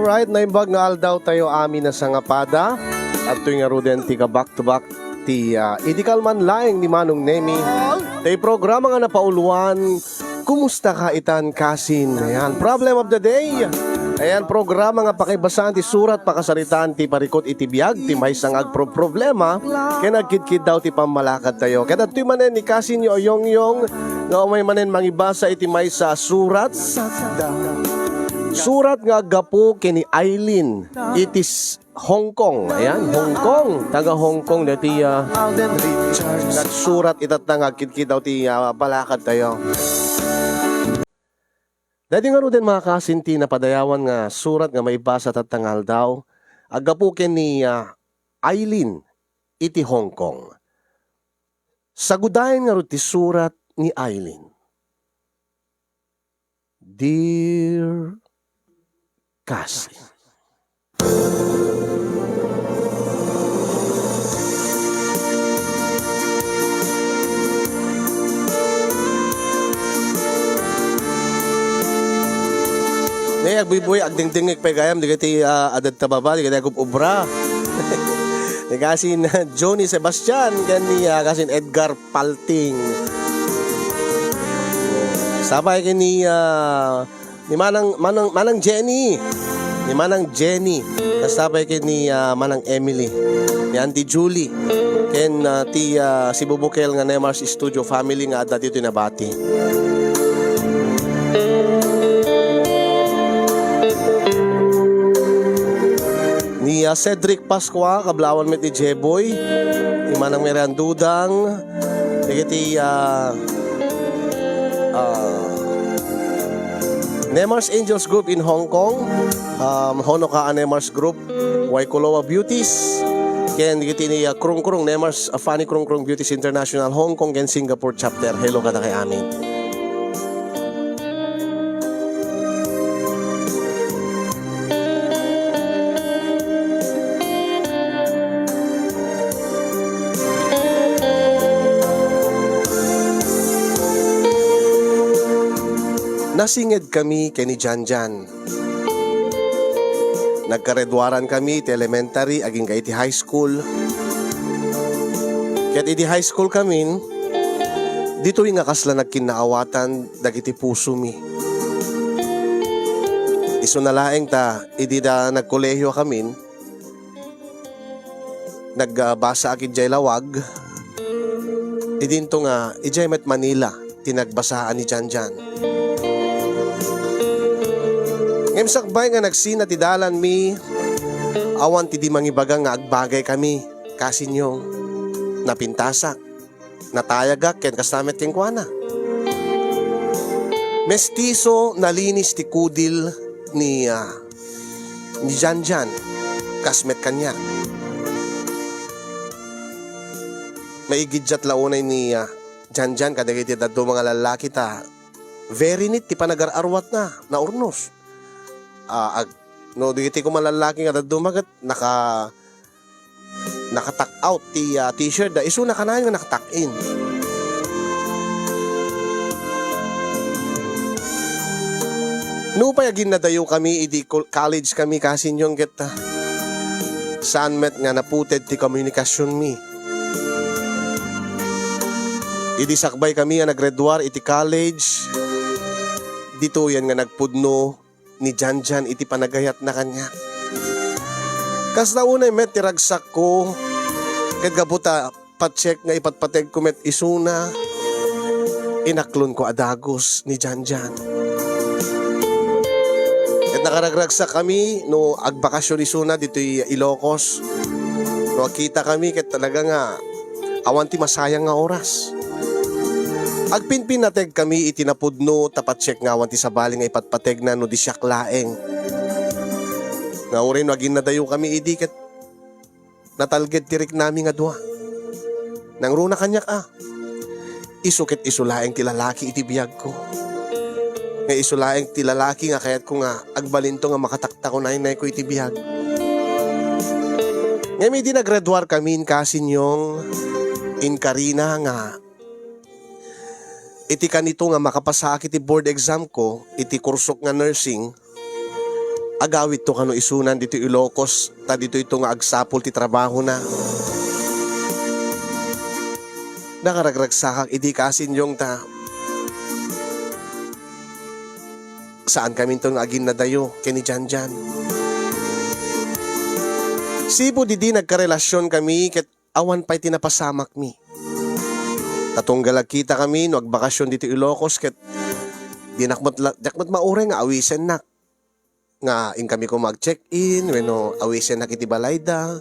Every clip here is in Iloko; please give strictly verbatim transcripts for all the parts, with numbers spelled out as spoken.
Right, naimbag nga aldaw tayo amin a sangapada. Adtoy ngaruden ti ka-back to back ti, ah, idi kalman laeng ni Manong Nemi. Tay programa nga napauluan, Kumusta ka itan, kasin? Ayan, problem of the day. Ayan, programa nga pakibasaan ti surat, pakasaritaan ti parikut iti biag, ti maysa nga agproproblema, ken agkidkiddaw ti pammalakad tayo. Ket adtoy manen ni kasinyo a Yongyong, nga umay manen mangibasa iti maysa a surat. Surat nga aggapu ken ni Aileen iti s-, Hong Kong. Ayan, Hong Kong. Taga Hong Kong dati, ah, nagsurat itatta nga agkidkiddaw ti, ah, balakad tayo. Dati ngaruden, mga kasin, ti napadayawan nga surat nga maibasa tatta nga aldaw, aggapu ken ni, ah, Aileen iti Hong Kong. Sagudayen ngarud ti surat ni Aileen. Dear Kasin. Ne, agbuybuy, agdingdingngeg pay gayam, dagiti, ah, adda ta baba, dagiti agub-ubra. Ni kasin Johnny Sebastian, ken ni, ah, kasin Edgar Palting. Sapay ken ni, ah, ni Manang, Manang, Manang Jenny. Ni Manang Jenny. Sapay ken ni, ah, Manang Emily. Ni Auntie Julie. Ken, ah, ti, ah, sibubukel nga Nemars Studio family nga adda ditoy nabati. Ni, ah, Cedric Pascua, kablawan met ni Jeboy. Ni Manang Mary Ann Dudang. Dagiti, ah, ah, Nemars Angels Group in Hong Kong, um, Honoka a Nemars Group, Waikoloa Beauties, ken dagiti ni, ah, Krung Krung, Nemars, ah, Fanny Krung Krung Beauties International, Hong Kong, ken Singapore Chapter. Hello kadakay amin. Nasinged kami ken ni Janjan. Nagkareduaran kami iti elementary agingga iti high school. Ket idi high school kamin, ditoy nga kasla nagkinnaawatan dagiti pusomi. Isuna laeng ta idi da nagkolehio kamin, nagbasaak idiay lawag. Idinto nga idiay met Manila ti nagbasaan ni Janjan. Ngem sakbay nga nagsina ti dalanmi, awan ti di mangibaga nga agbagay kami, kasinyo. Napintasak. Natayagak ken kasta met kenkuana. Mestiso, nalinis ti kudil ni, ah, ni Janjan, kas met kaniak. Maigiddiat la unay ni, ah, Janjan kadagiti dadduma nga lallaki ta very neat ti panagar-arruatna, naurnos. Ah, ag-, no, dagiti koma lallaki nga dadduma ket naka-, naka-tuck out ti, ah, t-shirt da, isuna kanayon nga naka-tuck in. Nupay aginnadayo kami idi kol-, college kami, kasinyon, ket, ah, saan met nga naputed ti komunikasionmi. Idi sakbay kami a nagreduar iti college, ditoyen nga nagpudno ni Janjan iti panagayatna kaniak. Kasta unay met ti ragsakko, ket gapu ta patsek nga ipatpategko met isuna, inaklonko a dagus ni Janjan. Ket nakaragragsakkami no agbakasion isuna ditoy Ilocos. No agkitakami ket talaga nga awan ti masayang nga oras. Agpinpinnategkami iti napudno ta patsek nga awan ti sabali nga ipatpategna no di siak laeng. Nga uray no aginnadayokami idi ket natalged ti riknami nga dua. Nangruna kaniak a, isu ket isu laeng ti lalaki iti biagko. Nga isu laeng ti lalaki nga kayatko nga agbalinto nga makataktakon a inayko iti biag. Ngem idi nagreduar kamin, kasinyong, inkarina nga iti kanito nga makapasaak iti board exam ko iti kursok nga nursing, agawidto kano isunan ditoy Ilocos, ta ditoyto nga agsapul ti trabahona. Nakaragragsakak idi, kasinyong, ta saan kaminto nga aginnadayo ken ni Janjan. Sipud idi nagkarelasion kami ket awan pay ti napasamakmi. Ta tunggal agkita kami no agbakasyon ditoy Ilocos ket dinak met la-, diak met mauray nga awisennak. Nga inkami koma ag-check-in wenno awisennak iti balayda.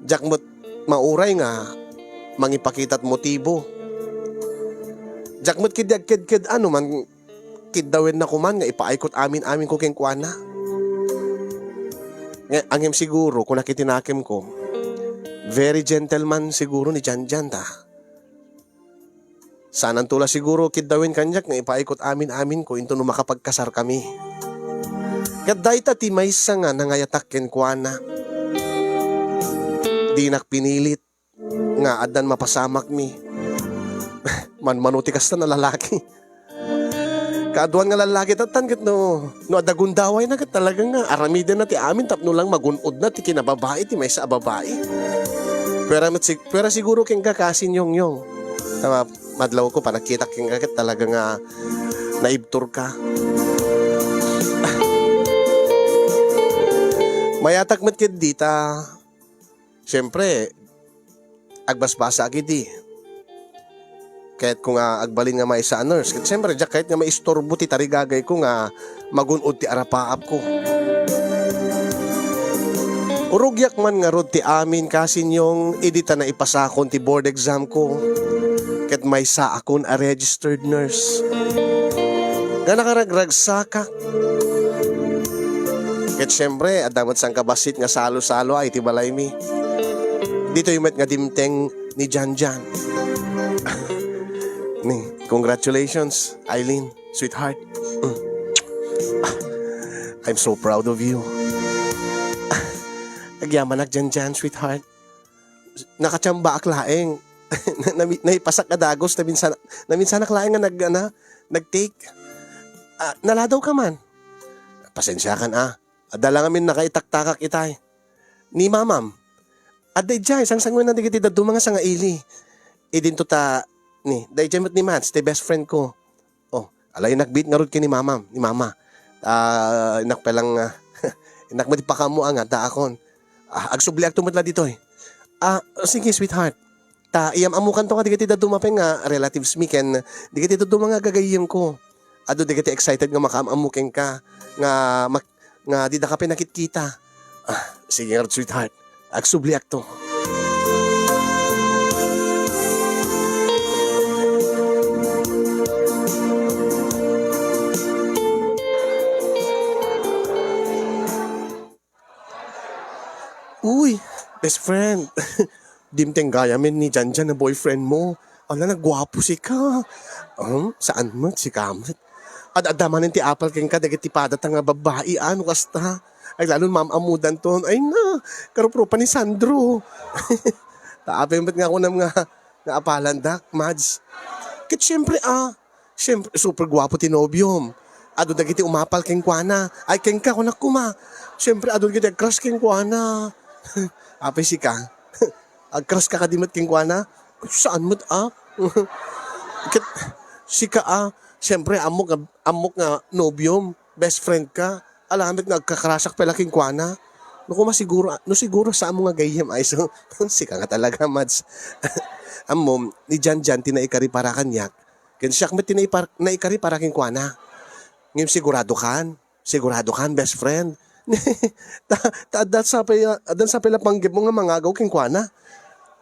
Diak met mauray nga mangipakita ti motibo. Diak met ketdi agkedked-an no man kiddawenna koman nga ipaay ko ti amin-aminko kenkuana. Nga, ngem siguro, kunak iti nakemko, very gentleman siguro ni Janjan ta. Saananto la siguro kiddawen kaniak nga ipaay ko ti amin-aminko inton no makapagkasarkami. Ket dayta ti maysa nga nangayatak kenkuana. Dinak pinilit nga addan mapasamakmi. Manmano ti kasta a lalaki. Kaaduan nga lalaki tattan ket no, no adda gundawayna ket talaga nga aramidenna ti amin tapno lang magun-odna ti kinababai ti maysa a babai. Puera met sig-, puera siguro kenka, kasinyong. Ta madlawko, panagkitak kenka ket talaga nga naibturka. Mayatak met ketdi ta Siyempre, agbasbasaak idi. Kayatko nga agbalin nga maysa a nurse. Ket siyempre, diak kayat nga maisturbo ti tarigagayko nga magun-od ti arapaapko. Urugiak man ngarud ti amin, kasinyong, idi ta naipasakon ti board examko. Ket maysaakon a registered nurse. Nga nakaragragsakak. Ket siyempre, adda met sangkabassit nga salo-salo ay ti balaymi. Ditoy met nga dimteng ni Janjan. Ni, congratulations, Eileen, sweetheart. Mm. I'm so proud of you. Agyamanak, Janjan, sweetheart. Nakatiambaak laeng. Nami-, naipasak a dagus, naminsan-, naminsanak laeng nga nag-, ana, nag-take. Ah, naladaw ka man. Pasensiakan, ah. Adda lang amin nakaitaktakak itay. Ni mamam, adda idiay, sangsanguen na digiti dadduma nga sangaili. Idinto ta, ni, daydiay met ni Mads, ti best friend ko. Oh, ala, innak biit ngarud ken ni mamam, ni mama. Ah, innak pay lang, ah, innak met ipakaammo nga addaakon. Ah, agsubliakto met la ditoy. Ah, sige, sweetheart. Ta, iyam-ammokanto nga digiti dadduma pay nga relatives mi ken digiti dadduma nga gagayyemko. Adu dagiti excited nga makaam-ammo kenka nga mak-, nga didaka pay nakitkita. Ah, sige ngarud, sweetheart. Agsubliakto. Uy, best friend. Dimteng gayamen ni Janjan a boyfriend mo. Ala, nagguapo sika. Um, saan met, sika met. Ad-adda manen ti apal kenka dagiti padata nga babbai, ano kasta. Ay, lalo mam-amudanton. Ay na, karup-rupa ni Sandro. Ta apay met nga kunam nga, nga apalandak, Mads. Ket siyempre, ah, Siyempre, super guwapo ti nobiom. Adu dagiti umapal kenkuana. Ay, kenka, kunak koma. Siyempre, adu dagiti ag-crush kenkuana. Apay sika? Ag-crush ka kadi met kenkuana? Saan met, ah? Ket, sika, ah? Siyempre, ammok nga, ammok nga nobiom, best friend ka. Ala met nga agka-crush-ak pay la kenkuana. No koma siguro, no siguro sa amo nga gayyem, ay, so, sika nga talaga, Mads. Ammom, ni Janjan ti naikari para kaniak. Ken siak met ti naipar-, naikari para kenkuana. Ngem sigurado kan? Sigurado kan, best friend? Ta, ta adda sapay, adda sapay la panggepmo nga mangagaw kenkuana?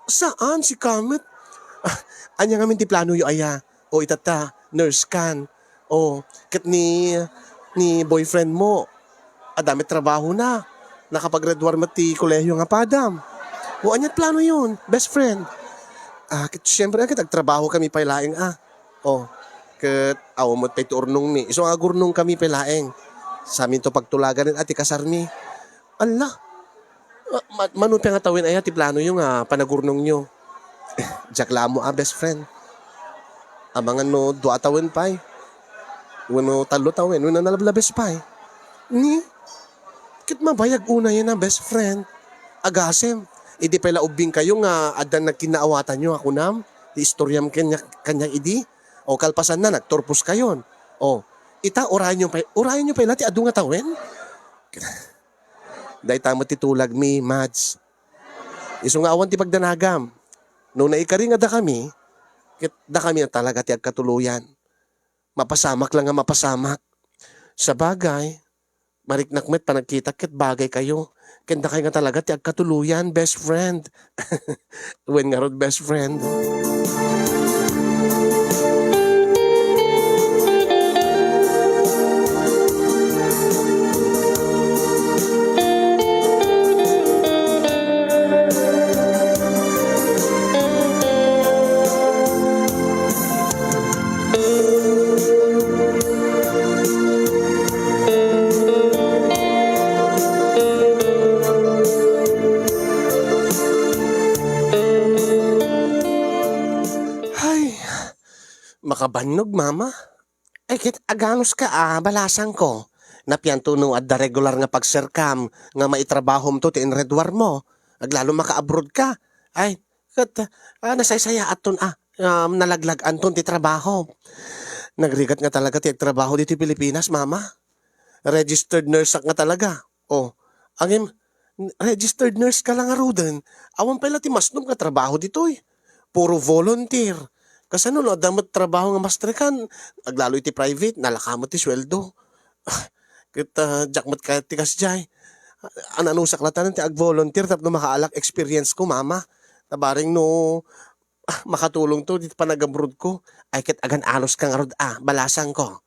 Saan, sika met? Ah, ania ngamin ti planoyo aya? O itatta, nurse kan. O, ket ni, ni boyfriend mo, adda met trabahona. Nakapaggraduar met ti kolehiyo nga padam. O, aniat planoyon, best friend? Ah, ket siyempre, ket agtrabaho kami pay laeng, ah. O, ket awan met pay ti urnongmi. Isu nga agurnong kami pay laeng. Saminto pagtulagan a ti kasarmi. Alla, ma-, ma-, mano pay nga tawen aya ti planoyo nga panagurnongyo? Diak la ammo a, best friend. Amangan no dua a tawen pay. Wenno tallo tawen, wenno nalablabes pay. Ni? Ket mabayag unayen a best friend. Agasem, idi pay la ubbingkayo nga addan nagkinnaawatanyo a kunam, ti istoriam kaniak, kaniak idi. O kalpasanna, nagturposkayon. O, ita, urayenyo pay, urayenyo pay la ti adu nga tawen? Dayta met ti tulagmi, Mads. Isu nga awan ti pagdanagam. No naikari nga dakami, ket dakami a talaga ti agkatuloyan. Mapasamak la nga mapasamak. Sabagay, mariknak met panagkitak ket bagaykayo. Ken dakay nga talaga ti agkatuloyan, best friend. Wen ngarud, best friend. Ay, makabannog, Mama. Ay, ket aganuska a, balasangko. Napianto no adda regular nga pagserkam nga maitrabahomto ti inreduarmo. Aglalo maka-abroad ka. Ay, ket, ah, nasaysayaatton a, um, nalaglag-anton ti trabaho. Nagrigat nga talaga ti agtrabaho ditoy Pilipinas, Mama. Registered nurse-ak nga talaga. O, ngem, registered nurse ka la ngaruden. Awan pay la ti masnop nga trabaho ditoy. Puro volunteer. Kasano no adda met trabaho nga mastrekan, aglalo iti private, nalaka met ti sueldo. Ah, ket, ah, diak met kayat ti kasdiay. An-anusak latta ti ag-volunteer tapno makaalak experience ko, Mama. Ta bareng no, ah, makatulongto iti panag-abroad ko. Ay, ket agan-anuska ngarud a, balasangko.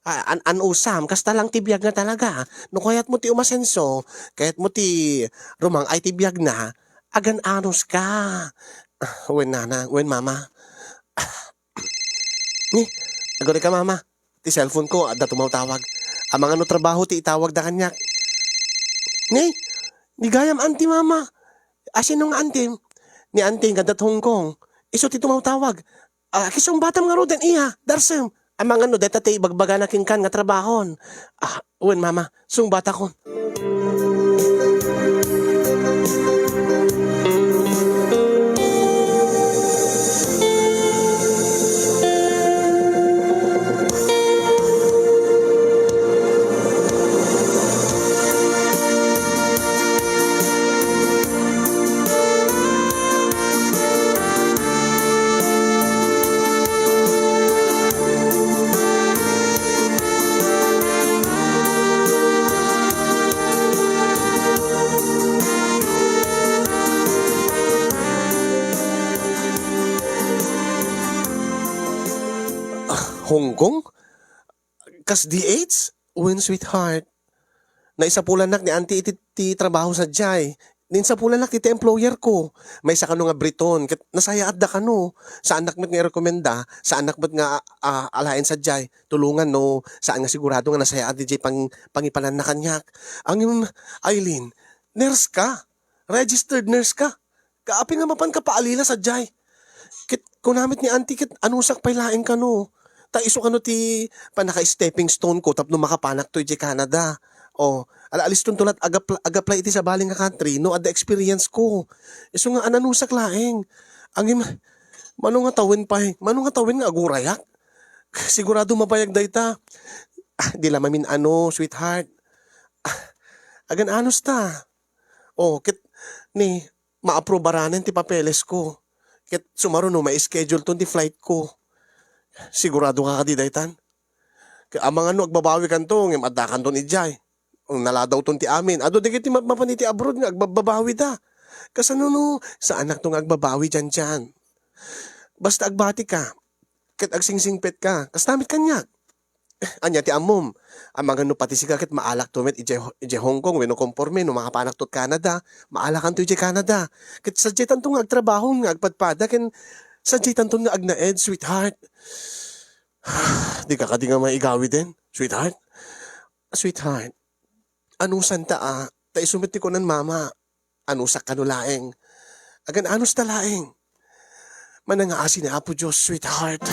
Ah, an-, an-usam, kasta lang ti biag nga talaga. No kayatmo ti umasenso, kayatmo ti rumang-ay ti biagna, agan-anuska. Ah, wen, Nana, wen, Mama. Ah, ni, agurayka, Mama. Ti cellphone ko, adda tumawtawag. Amangan no trabaho ti itawagda kaniak. Ni, ni gayam, Auntie, Mama. A, sino nga auntie? Ni auntie nga adda Hong Kong. Isu ti tumawtawag. Ah, kisungbatam ngaruden, iya, Darsem. Amangan no dayta ti ibagbagana kenkan nga trabahon. Ah, wen, Mama, sungbatakon. Hong Kong? Kas D H? Wen, sweetheart. Naisapulannak ni auntie iti, ti trabaho sadiay. Ninsapulanak iti employer ko. Maysa kano nga Briton, ket nasayaatda kano. Saannak met nga irekomenda, saannak met nga, ah, alaen sadiay. Tulongan no saan nga sigurado nga nasayaat diay pang-, pangipananna kaniak. Ngem, Eileen, nurse ka. Registered nurse ka. Apay nga mapanka paalila sadiay? Ket kuna met ni auntie ket anusak pay laeng kano. Ta isu kano ti pannaka-stepping stone ko tapno makapanakto idiay Canada. O, ala, alistonto la't agap-, ag-apply iti sabali nga country no adda experience ko. Isu nga an-anusak laeng. Ngem, mano nga tawen pay, mano nga tawen nga agurayak? Sigurado mabayag dayta. Ah, di la mamin-ano, sweetheart. Ah, agan-anos ta. O, ket ni, maaprobaranen ti papeles ko. Ket sumaruno, ma-schedule ton ti flight ko. Sigurado ka kadi daytan? Ket amangan no agbabawi kanto, ngem adda kanton idiay. Naladaw ton ti amin. Adu dagiti ma-, mapan iti abroad nga agbabbabawi da. Kasano no, saanak to nga agbabawi diay, diay? Basta agbati ka, ket agsingsingpet ka, kasta met kaniak. Ania ti ammom? Amangan no pati sika ket maalak to met idiay, idiay Hong Kong wenno konforme no makapanak to Canada, maalakan to idiay Canada. Ket sadiay tanto nga agtrabaho nga agpadpada ken sadiay tanto nga agnaed, sweetheart. Di ka kadi nga maigawiden, sweetheart? Sweetheart, anusan ta a, ta isu met ti kunan mama. Anusak kano laeng. Agan-anos ta laeng. Manangaasi ni Apo Dios, sweetheart.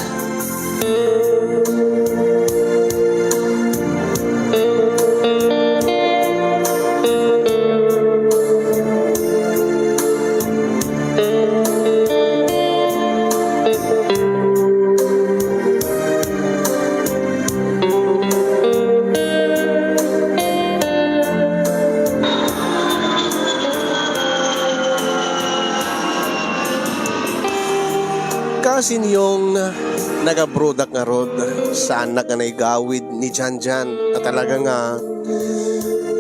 Sinyong nagabrodak ngarud, saannak nga naigawid ni Janjan. Ta talaga nga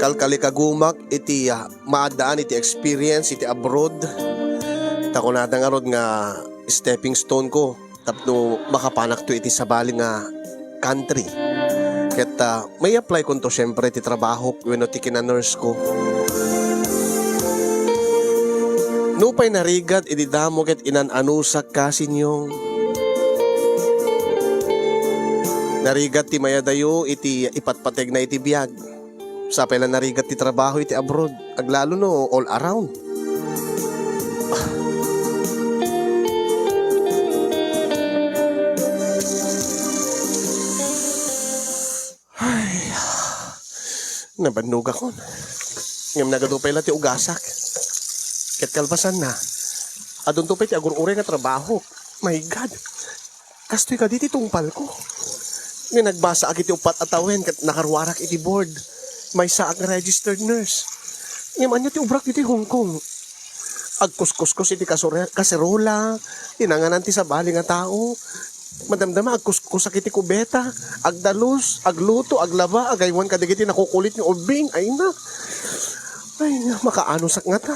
kalkalikagumak iti, ah, maaddaan iti experience iti abroad. Ta kunada ngarud nga stepping stone ko tapno makapanakto iti sabali nga country. Ket, ah, may-apply konto siempre ti trabahok wenno ti kina-nurse ko. Nupay narigat idi damo ket inan-anusak ka, Sinyong. Narigat ti mayadayo iti ipatpategna iti biag. Sapay la narigat ti trabaho iti abroad, aglalo no all around. Ay, nabannogakon. Ngem nagadu pay la ti ugasak. Ket kalpasanna, adunto pay ti agur-uray nga trabaho. My God! Kastoy kadi ti tungpalko. Nga nagbasaak iti uppat a tawen ket nakaruarak iti board. Maysaak nga registered nurse. Ngem ania ti obrak iti Hong Kong? Agkuskuskos iti kasore-, kaserola, ti nanganan ti sabali nga tao. Madamdama, agkuskusak iti kubeta, agdalus, agluto, aglaba, agaywan kadagiti nakukulit nga ubbing. Ay na. Ay na, makaanusak ngata.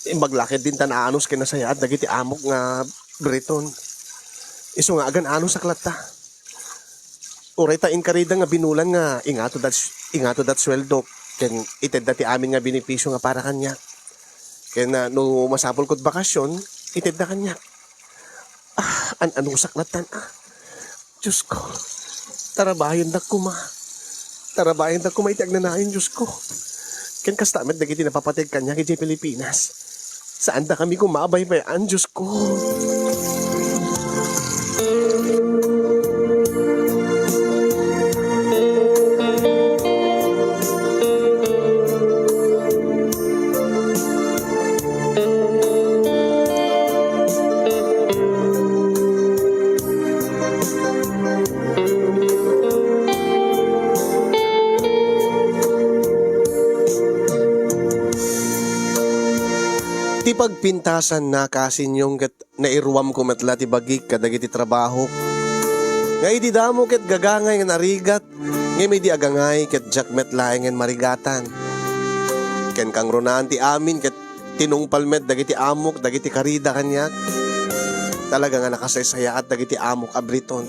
Imbag la ket dinta naanus ken nasayaat dagiti amok nga Briton. Isu nga agan-anusak latta. Uray ta inkarida nga binulan nga ingato dat, ingato dat sueldo ken itedda ti amin nga benepisio nga para kaniak. Ken, ah, no masapul kod bakasyon, itedda kaniak. Ah, an-anusak lattan, ah. Diyos ko, tarabayendak koma. Tarabayendak koma iti agnanayon, Diyos ko. Ken kasta met dagiti napapateg kaniak idiay Pilipinas. Saandakami koma a baybay-an, Diyos ko. Ti pagpintasanna, Kasinyong, ket nairuamko met la ti bagik kadagiti trabahok. Nga idi damo ket gagangay nga narigat, ngem idi agangay ket diak met laengen marigatan. Ken kangrunaan ti amin ket tinungpal met dagiti amok dagiti karida kaniak. Talaga nga nakasaysayaat dagiti amok a Briton.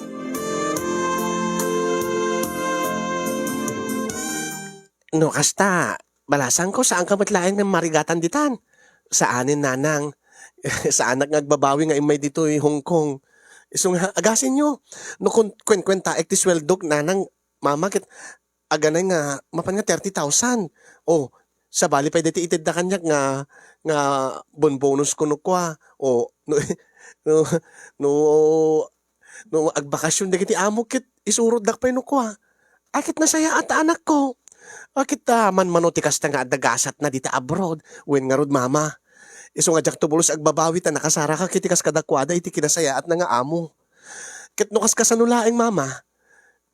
No kasta, balasangko, saanka met laeng nga marigatan ditan? Saanen, nanang. Saanak nga agbabawi nga immay ditoy Hong Kong. Isu nga, agasenyo. No kun-, kuenkuentaek ti sueldok, nanang, mama, ket aganay nga mapan nga thirty thousand. O, sabali pay daytoy itedda kaniak nga, nga bon-bonus ko no kua. O, no, no, no, no agbakasyon dagiti amok ket isuroddak pay no kua. Ay, ket nasayaat ta anakko. Ay, ket, ah, manmano ti kasta nga adda gasatna dita abroad. Wen ngarud, mama. Isu nga diakto pulos agbabawi ta nakasaraka ket ti kas kadakuada iti kinasayaatna nga amo. Ket no kaskasano laeng, mama,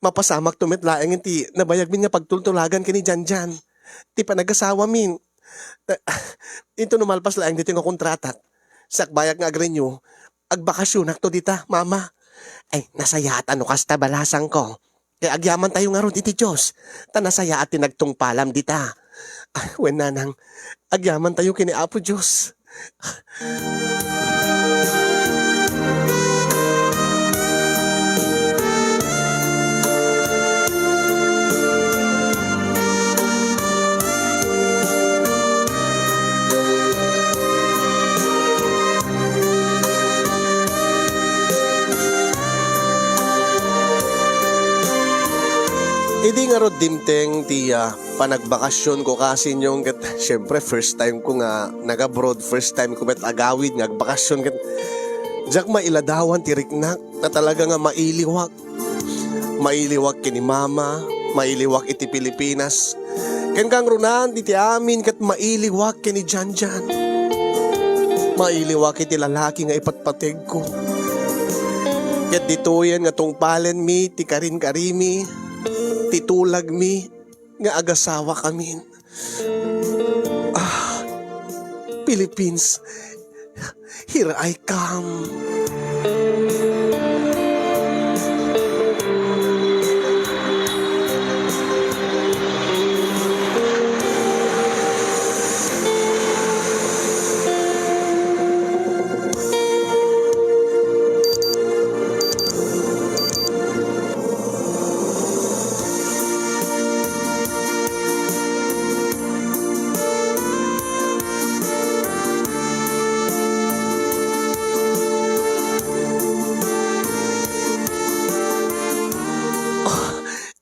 mapasamakto met laeng iti nabayagmin nga pagtultulagan ken ni Janjan. Ti panagasawamin. Ta-, into no malpas laeng ditoy nga kontratak, sakbayak nga agrenew, agbakasyonakto dita, mama. Ay, nasayaat a no kasta, balasangko. Kay agyamantayo ngarud iti Dios, ta nasayaat ti nagtungpalam dita. Ah, wen, nanang, agyamantayo ken ni Apo Dios. Idi ngarud dimteng ti, ah, panagbakasyonko, Kasinyong, ket siempre first time ko nga nag-abroad, first time ko met agawid nga agbakasyon, ket diak mailadawan ti riknak, ta talaga nga mailiwak. Mailiwak ken ni mama, mailiwak iti Pilipinas. Ken kangrunaan iti amin ket mailiwak ken ni Janjan. Mailiwak iti lalaki nga ipatpategko. Ket ditoyen nga tungpalenmi ti karinkarimi, ti tulagmi nga agasawakamin. Ah, Philippines, here I come.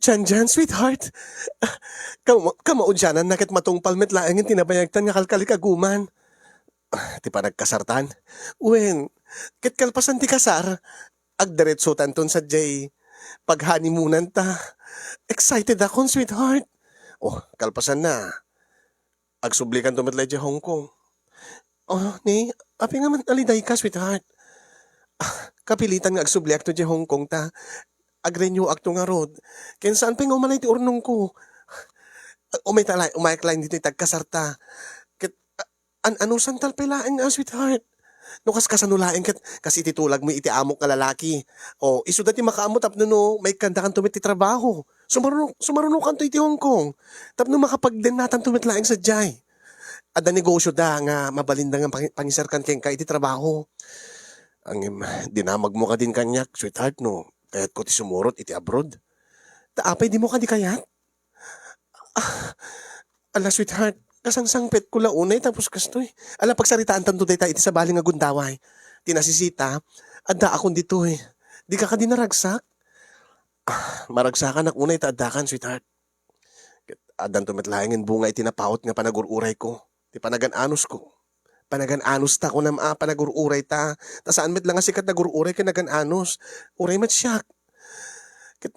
Janjan, sweetheart. Kam-, kamaudiananna ket matungpal met laeng ti nabayagtan nga kalkalikaguman. Ah, ti panagkasartan? Wen, ket kalpasan ti kasar, agdiretsotanton sadiay pag-honeymoonanta. Excited akon, sweetheart. Oh, kalpasanna, agsublikanto met la idiay Hong Kong. Oh, ni, apay nga man alidayka, sweetheart? Ah, kapilitan nga agsubliakto idiay Hong Kong ta agrenew-akto ngarud. Ken saan pay nga umanay ti urnongko. Ah, umay ta la-, umayak laeng ditoy ti agkasarta. Ket, ah, an-, anusantal pay laeng nga, sweetheart. No kas-, kasano laeng ket kas iti tulagmo iti amok nga lalaki. O, isuda ti makaammo tapno no maikkandakanto met ti trabaho. Sumaruno-, sumarunokanto iti Hong Kong. Tapno makapagdennatanto met laeng sadiay. Adda negosioda nga mabalinda nga pangi-, pangisarkan kenka iti trabaho. Ngem, dinamagmo kadin kaniak, sweetheart, no kayatko ti sumurot iti abroad. Ta apay dimo kadi kayat? Ah, ala, sweetheart, kasangsangpetko la unay tapos kastoy. Ala, pagsaritaantanto dayta iti sabali nga gundaway. Ti nasisita, addaakon ditoy. Dika kadi naragsak? Ah, maragsakanak unay ta addakan, sweetheart. Ket addanto met laengen bunga iti napaut nga panagur-urayko, ti panagan-anusko. Panagan-anusta, kunam a, panagur-urayta. Ta saan met la nga sika ti nagur-uray ken nagan-anus. Uray met siak. Ket,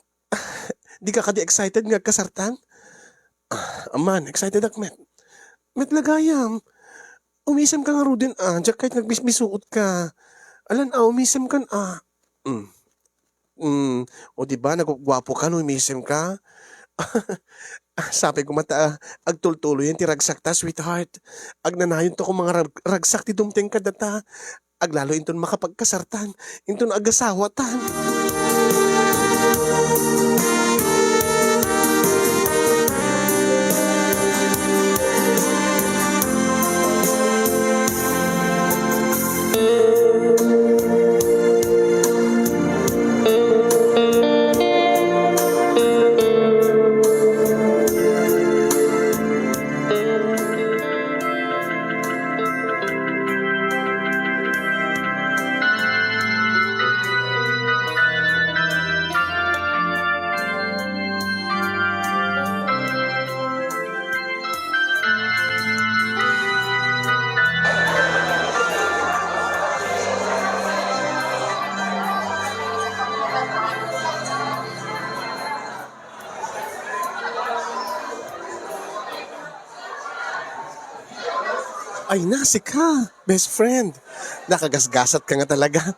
dika kadi excited nga agkasartan? Ah, amman, excitedak met. Met la gayam. Umisemka ngaruden a, diak kayat nga agbisbisuotka. Alan a, umisemkan a. Mm. Mm, o di ba, naguguapoka no umisemka? Sapay koma ta agtultuloyen ti ragsakta, sweetheart. Agnanayonto koma nga rag-, ragsak ti dumteng kadata. Aglalo inton makapagkasartan, inton agasawatan. Ay na, sika, best friend. Nakagasgasatka nga talaga.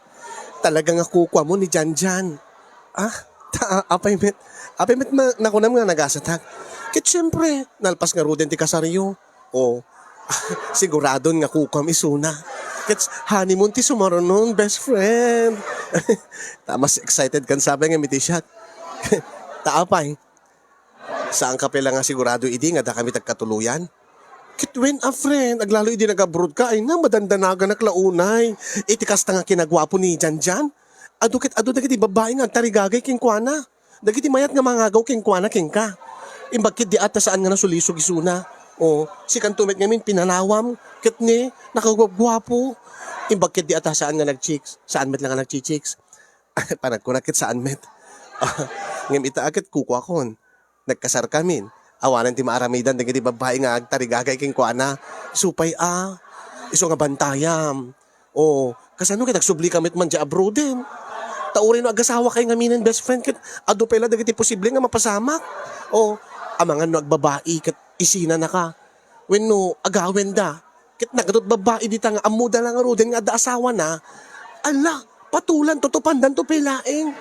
Talaga nga kukuam ni Janjan. Ah, ta-, apay met, apay met ma-, nakunam nga nagasatak. Ket siyempre, nalpas ngaruden ti kasaryo. O, siguradon nga kukuam isuna. Ket honeymoon ti sumarunon, best friend. Ta mas excited kan sapay nga mitisiak. Ta apay, saanka pay la nga sigurado idi nga dakami ti agkatuloyan? Ket wen a, friend, aglalo idi nag-abroad ka, ay na, madandanaganak la unay. Iti kasta nga kinaguapo ni Janjan, adu ket adu dagiti babbai nga agtarigagay kenkuana. Dagiti mayat nga mangagaw kenkuana kenka. Imbag ketdi a ta saan nga nasulisog isuna. O, sikanto met ngamin pinalawam, ket ne, nakaguapguapo. Imbag ketdi a ta saan nga nag-chicks, saan met la nga nag-chicks. Panagkuna ket saan met. Ngem ita a ket kukuakon. Nagkasarkamin. Awanen ti maaramidan dagiti babbai nga agtarigagay kenkuana. Isu pay a, isu nga bantayam. O, kasano ket agsublika met man diay abroaden? Ta uray no agasawakay ngaminen, best friend, ket adu pay la dagiti posible nga mapasamak. O, amangan no agbabai ket isinanaka. Wenno agawenda. Ket nagadu ti babbai dita nga ammoda la ngaruden nga adda asawana. Ala, patulan, tutupandan to pay laeng.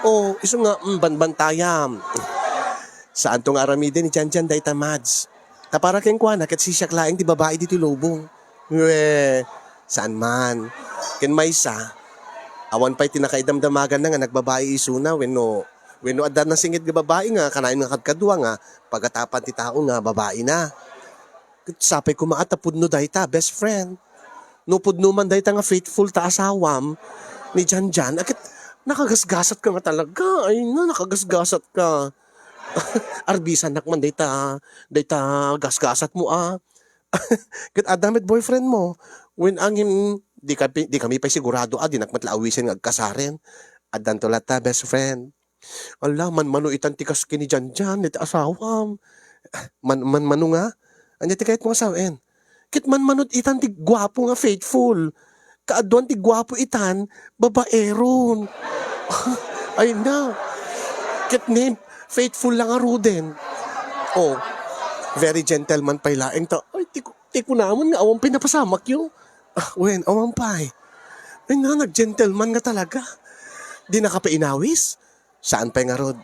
O, isu nga, mm, banbantayam. Saanto nga aramiden ni Janjan dayta, Mads. Ta para kenkuana, ket sisiak laeng ti babai ditoy lubong. We, saan man. Ken maysa, awan pay ti nakaidamdamaganna nga nagbabai isuna wenno, wenno adda nasinged nga babai nga kanayon nga kadkadua nga pagatapan ti tao nga babaina. Ket sapay koma a ta pudno dayta, best friend. No pudno man dayta nga faithful ta asawam ni Janjan, a ket nakagasgasatka nga talaga. Ay na, nakagasgasatka. Arbisanak man dayta, dayta gasgasatmo a. Ket adda met boyfriend mo. Wen a ngem, di ka pi-, di kami pay sigurado a, dinak met la awisen nga agkasaren. Addanto latta, best friend. Ala, manmano itan ti kas ken ni Janjan, iti asawam. Man-, manmano nga? Ania ti kayatmo nga sawen? Ket manmano itan ti guapo nga faithful. Kaaduan ti guapo itan, babaeron. Ay na. Ket ni, faithful la ngaruden. Oh, very gentleman pay laeng ta. Ay, ti, ti kunamon nga awan pay napasamakyo. Ah, wen, awan pay. Ay na, nag-gentleman nga talaga. Di nakapainawis? Saan pay ngarud?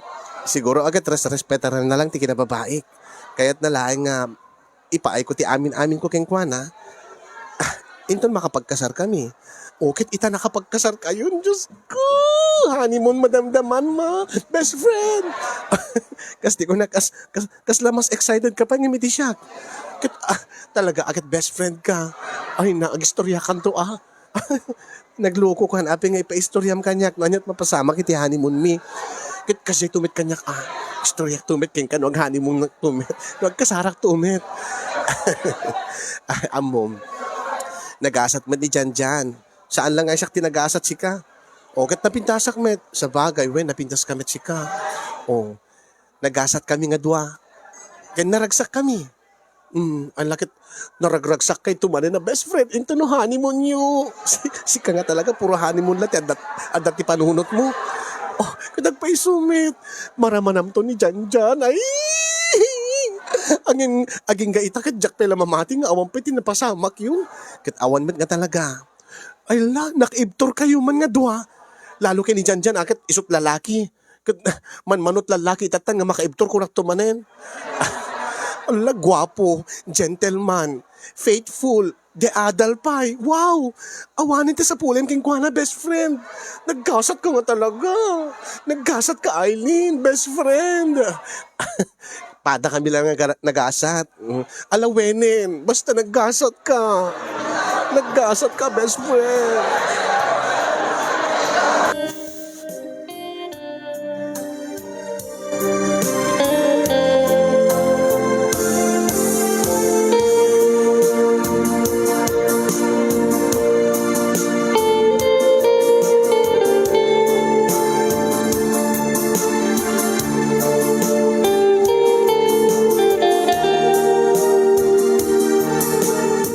Siguro agat res-, respetaran na lang ti kinababaik. Kayat na laeng nga ipaayko ti amin-aminko kenkuana. Ah, inton makapagkasarkami. O, ket ita nakapagkasarkayon, Diyos ko! Honeymoon, madamdaman, ma! Best friend! Kas di ko na, kas, kas, kasla mas excited ka pa ngem iti siak. Ket, ah, talaga, aket best friend ka. Ay, na, agistoryakan to, ah. Nagluko kan, apay nga ipaistoryam kaniak, no, aniat mapasamak iti honeymoon mi. Ket kasi tumit kaniak, ah, istoryak tumit kenka, no, ag-honeymoon na tumit. No, agkasarak tumit. Ay, ammom. Nagasat met ni Janjan. Saan lang nga siak ti nagasat sika. O, ket napintasak met. Sabagay, wen, napintas ka met sika. O, nagasat kami nga dua. Ken naragsak kami. Mm, ala ket naragragsak kay tumanen a best friend. Into no honeymoon yo. Si-, sika nga talaga, puro honeymoon la ti adda, adda ti panunot mo. Oh, ket agpaiso met. Maramanam to ni Janjan. Ay! Aging, agingga ita ket diak pay la mamati nga awan pay ti napasamak yo. Ket awan met nga talaga. Ay la, nakaibtur kayo man nga dua. Lalo ken ni Janjan, a, ket isu't lalaki. Ket manmanot lalaki itatan nga makaibtur kunak to manen. Ala, guapo, gentleman, faithful, deadal pay. Wow! Awanen ti sapulem kenkuana, best friend. Naggasat ka nga talaga. Naggasat ka, Eileen, best friend. Pada kami lang nga gara-, nagasat. Mm. Ala, wenen, basta naggasat ka. Naggasat ka, best friend.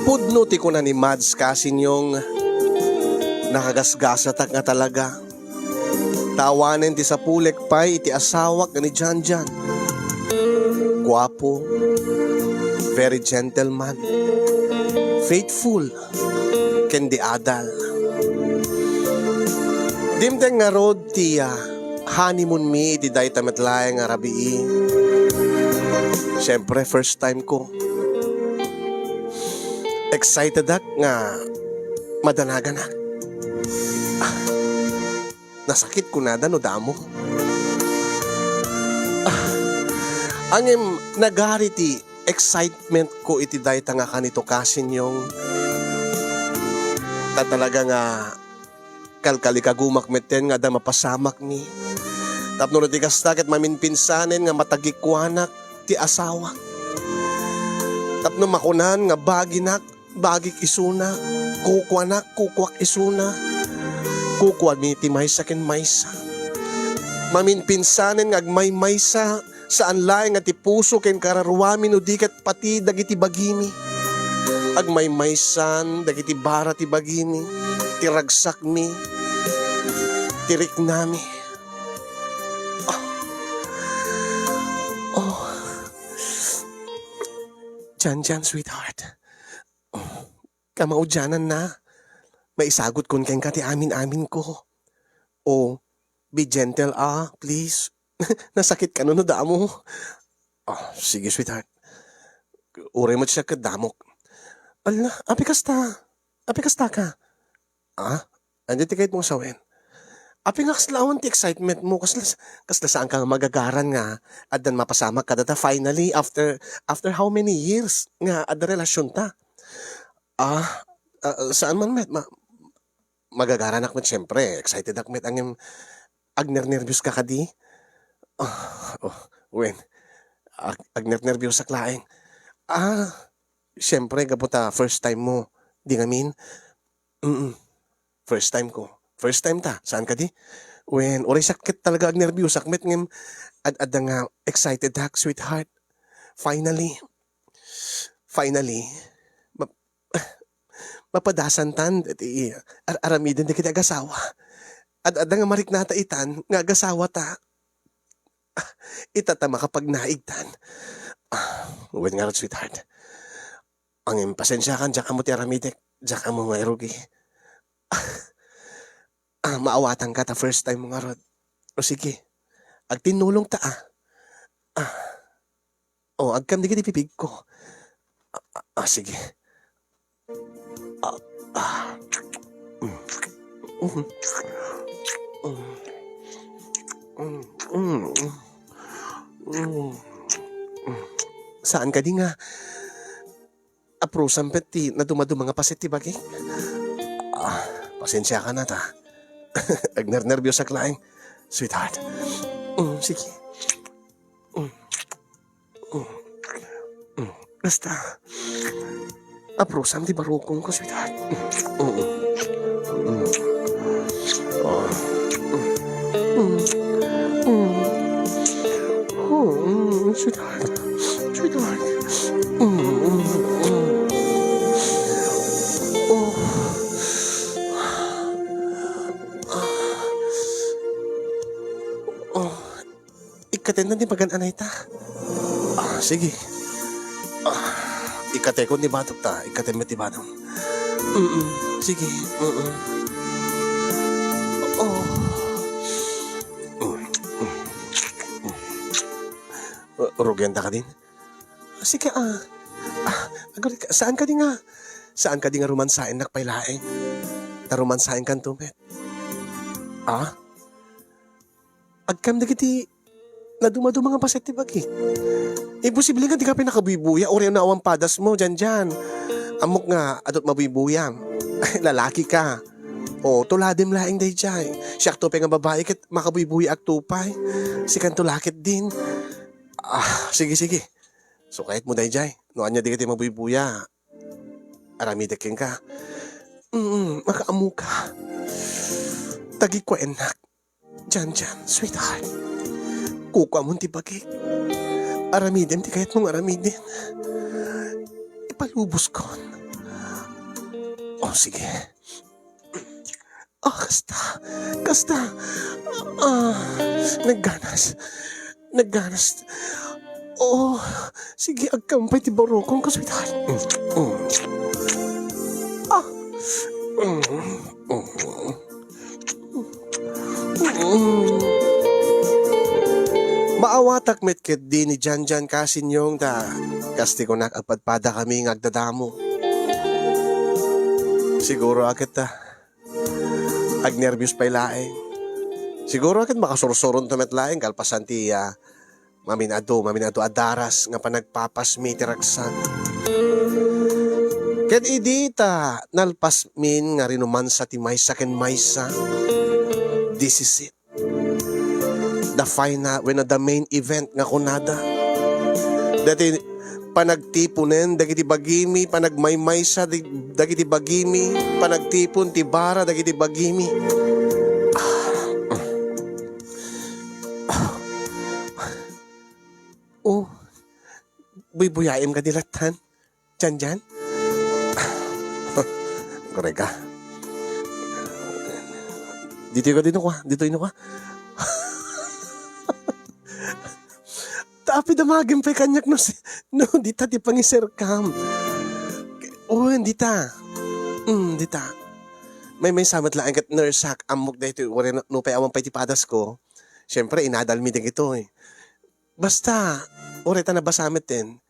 Pudno ti kuna ni Mads Kasinyong, nakagasgasatak nga talaga. Ta awanen ti sapulek pay iti asawak nga ni Janjan. Guapo, very gentleman, faithful, ken deadal. Dimteng ngarud ti, ah, honeymoon mi iti dayta met laeng a rabii. Siyempre, first time ko. Excited ak nga madanaganak. Ah, nasakit kunada no damo. Ah, ngem nagari ti excitement ko iti dayta nga kanito, Kasinyong. Ta talaga nga kalkalikagumak metten nga adda mapasamakmi. Tapno no ti kasta ket maminpinsanen nga matagikuanak ti asawak. Tapno makunan nga baginak, bagik isuna, kukuanak, kukuak isuna, kukuami ti maysa ken maysa. Maminpinsanen nga agmaymaysa, saan laeng nga ti puso ken kararuami no di ket pati dagiti bagimi. Agmaymaysan dagiti bara ti bagimi, ti ragsakmi, ti riknami. Oh. Oh. Janjan, sweetheart. Kamaudiananna, maisagutko kenka ti amin-aminko. Oh, be gentle, ah, please. Nasakit ka no damo. Oh, sige, sweetheart. Uray met siak ket damok. Ala, apay kasta? Apay kasta ka? Ah? Ania ti kayatmo nga sawen? Apay nga kasla awan ti excitement mo? Kasla, kasla saan ka nga magagaran nga addan mapasamak kadata finally after, after how many years nga adda relasyonta? Ah, ah, saan man met, ma-, magagaranak met, siyempre, excited ak met, ngem agnernerbios ka kadi? Ah, oh, wen, ag-, agnernerbios ak laeng. Ah, siyempre, gapu ta first time mo, di ngamin? Mm, first time ko. First time ta, saan kadi? Wen, uray siak ket talaga agnerbiusak met ngem ad-adda nga excited ak, sweetheart. Finally. Finally. Ma-, mapadasantan dagiti ar-, aramiden dagiti agasawa. Ad-adda nga mariknata itan nga agasawata. Ita ta makapagnaigtan. Ah, wen ngarud, sweetheart. Ngem pasensiakan, diak ammo ti aramidek. Diak ammo nga irugi. Ah, maawatanka ta first time mo ngarud. O sige. Agtinnulongta, ah. Ah. O, agkam dagiti bibigko. Ah, ah, ah, sige. Ah, ah. Mm. Mm. Mm. Mm. Mm. Mm. Saan kadi nga aprusam pet ti nadumaduma nga paset ti bagik? Ah, pasensiakan ta. Agnernerbiusak laeng, sweetheart. Mm, sige. Mm. Mm. Mm. Basta, aprusam ti barukongko, sweetheart. Mm. Mm. Mm. Ah. Mm. Mm. Oh, mm, sweetheart. Sweetheart. Mm, mm, mm. Oh. Oh. Ikkatendan ti magan-anayta. Ah, sige. Ah, ikkatekon ti batok ta. Ikkatem met ti batok. Mm-mm. Sige. Mm-mm. Oh. Mm, mm, mm. Uh, rugianta kadin? Sige, ah. Ah, agurayka, saan kadi nga, saan kadi nga romansaennak pay laeng? Ta romansaenkanto met. Ah? Agkam dagiti nadumaduma nga paset ti bagik. Imposible nga dika pay nakabuybuya, uray no awan padasmo, Janjan. Ammok nga adut mabuybuyam. Lalakika. O, tuladem laeng daydiay. Siakto pay nga babai ket makabuybuyaakto pay. Sikanto la ketdin. Ah, sige, sige. Sukayatmo daydiay. No ania dagiti mabuybuya, aramidek kenka. Mm, makaammoka. Tagikuennak. Janjan, sweetheart. Kukuamon ti bagik. Aramidem ti kayatmo nga aramiden. Ipaluboskon. O, sige. Ah, kasta. Kasta. Ah, nagganas. Nagganas. Oh, sige, agkam pay ti barukongko, sweetheart. Mm, mm. Ah. Mm, mm. Mm. Maawatak met ketdi ni Janjan Kasinyong ta kas ti kunak, agpadpadakami nga agdadamo. Siguro a ket, ah, agnerbios pay laeng. Siguro a ket makasursuronto met laeng kalpasan ti, ah, mamin-adu, mamin-adu a daras nga panagpapasmi ti ragsak. Ket idi ta nalpasmin nga rinumansa ti maysa ken maysa, this is it. The final, wenno the main event nga kunada. Dati panagtiponen dagiti bagimi, panagmaymaysa di-, dagiti bagimi, panagtipon ti bara dagiti bagimi. Oh, buybuyaem kadi lattan? Janjan? Koreka. Ditoy ka, ditoy ka, ditoy ka. Tapno damagem pay kaniak no si-, no dita ti pangiserkam. O, dita. Mm, dita. Maymaysa met laeng ket nurseak, ammok daytoy, uray no, nupay awan pay ti padasko. Siyempre, inadalmi dagitoy. Basta, uray ta nabasa met ten,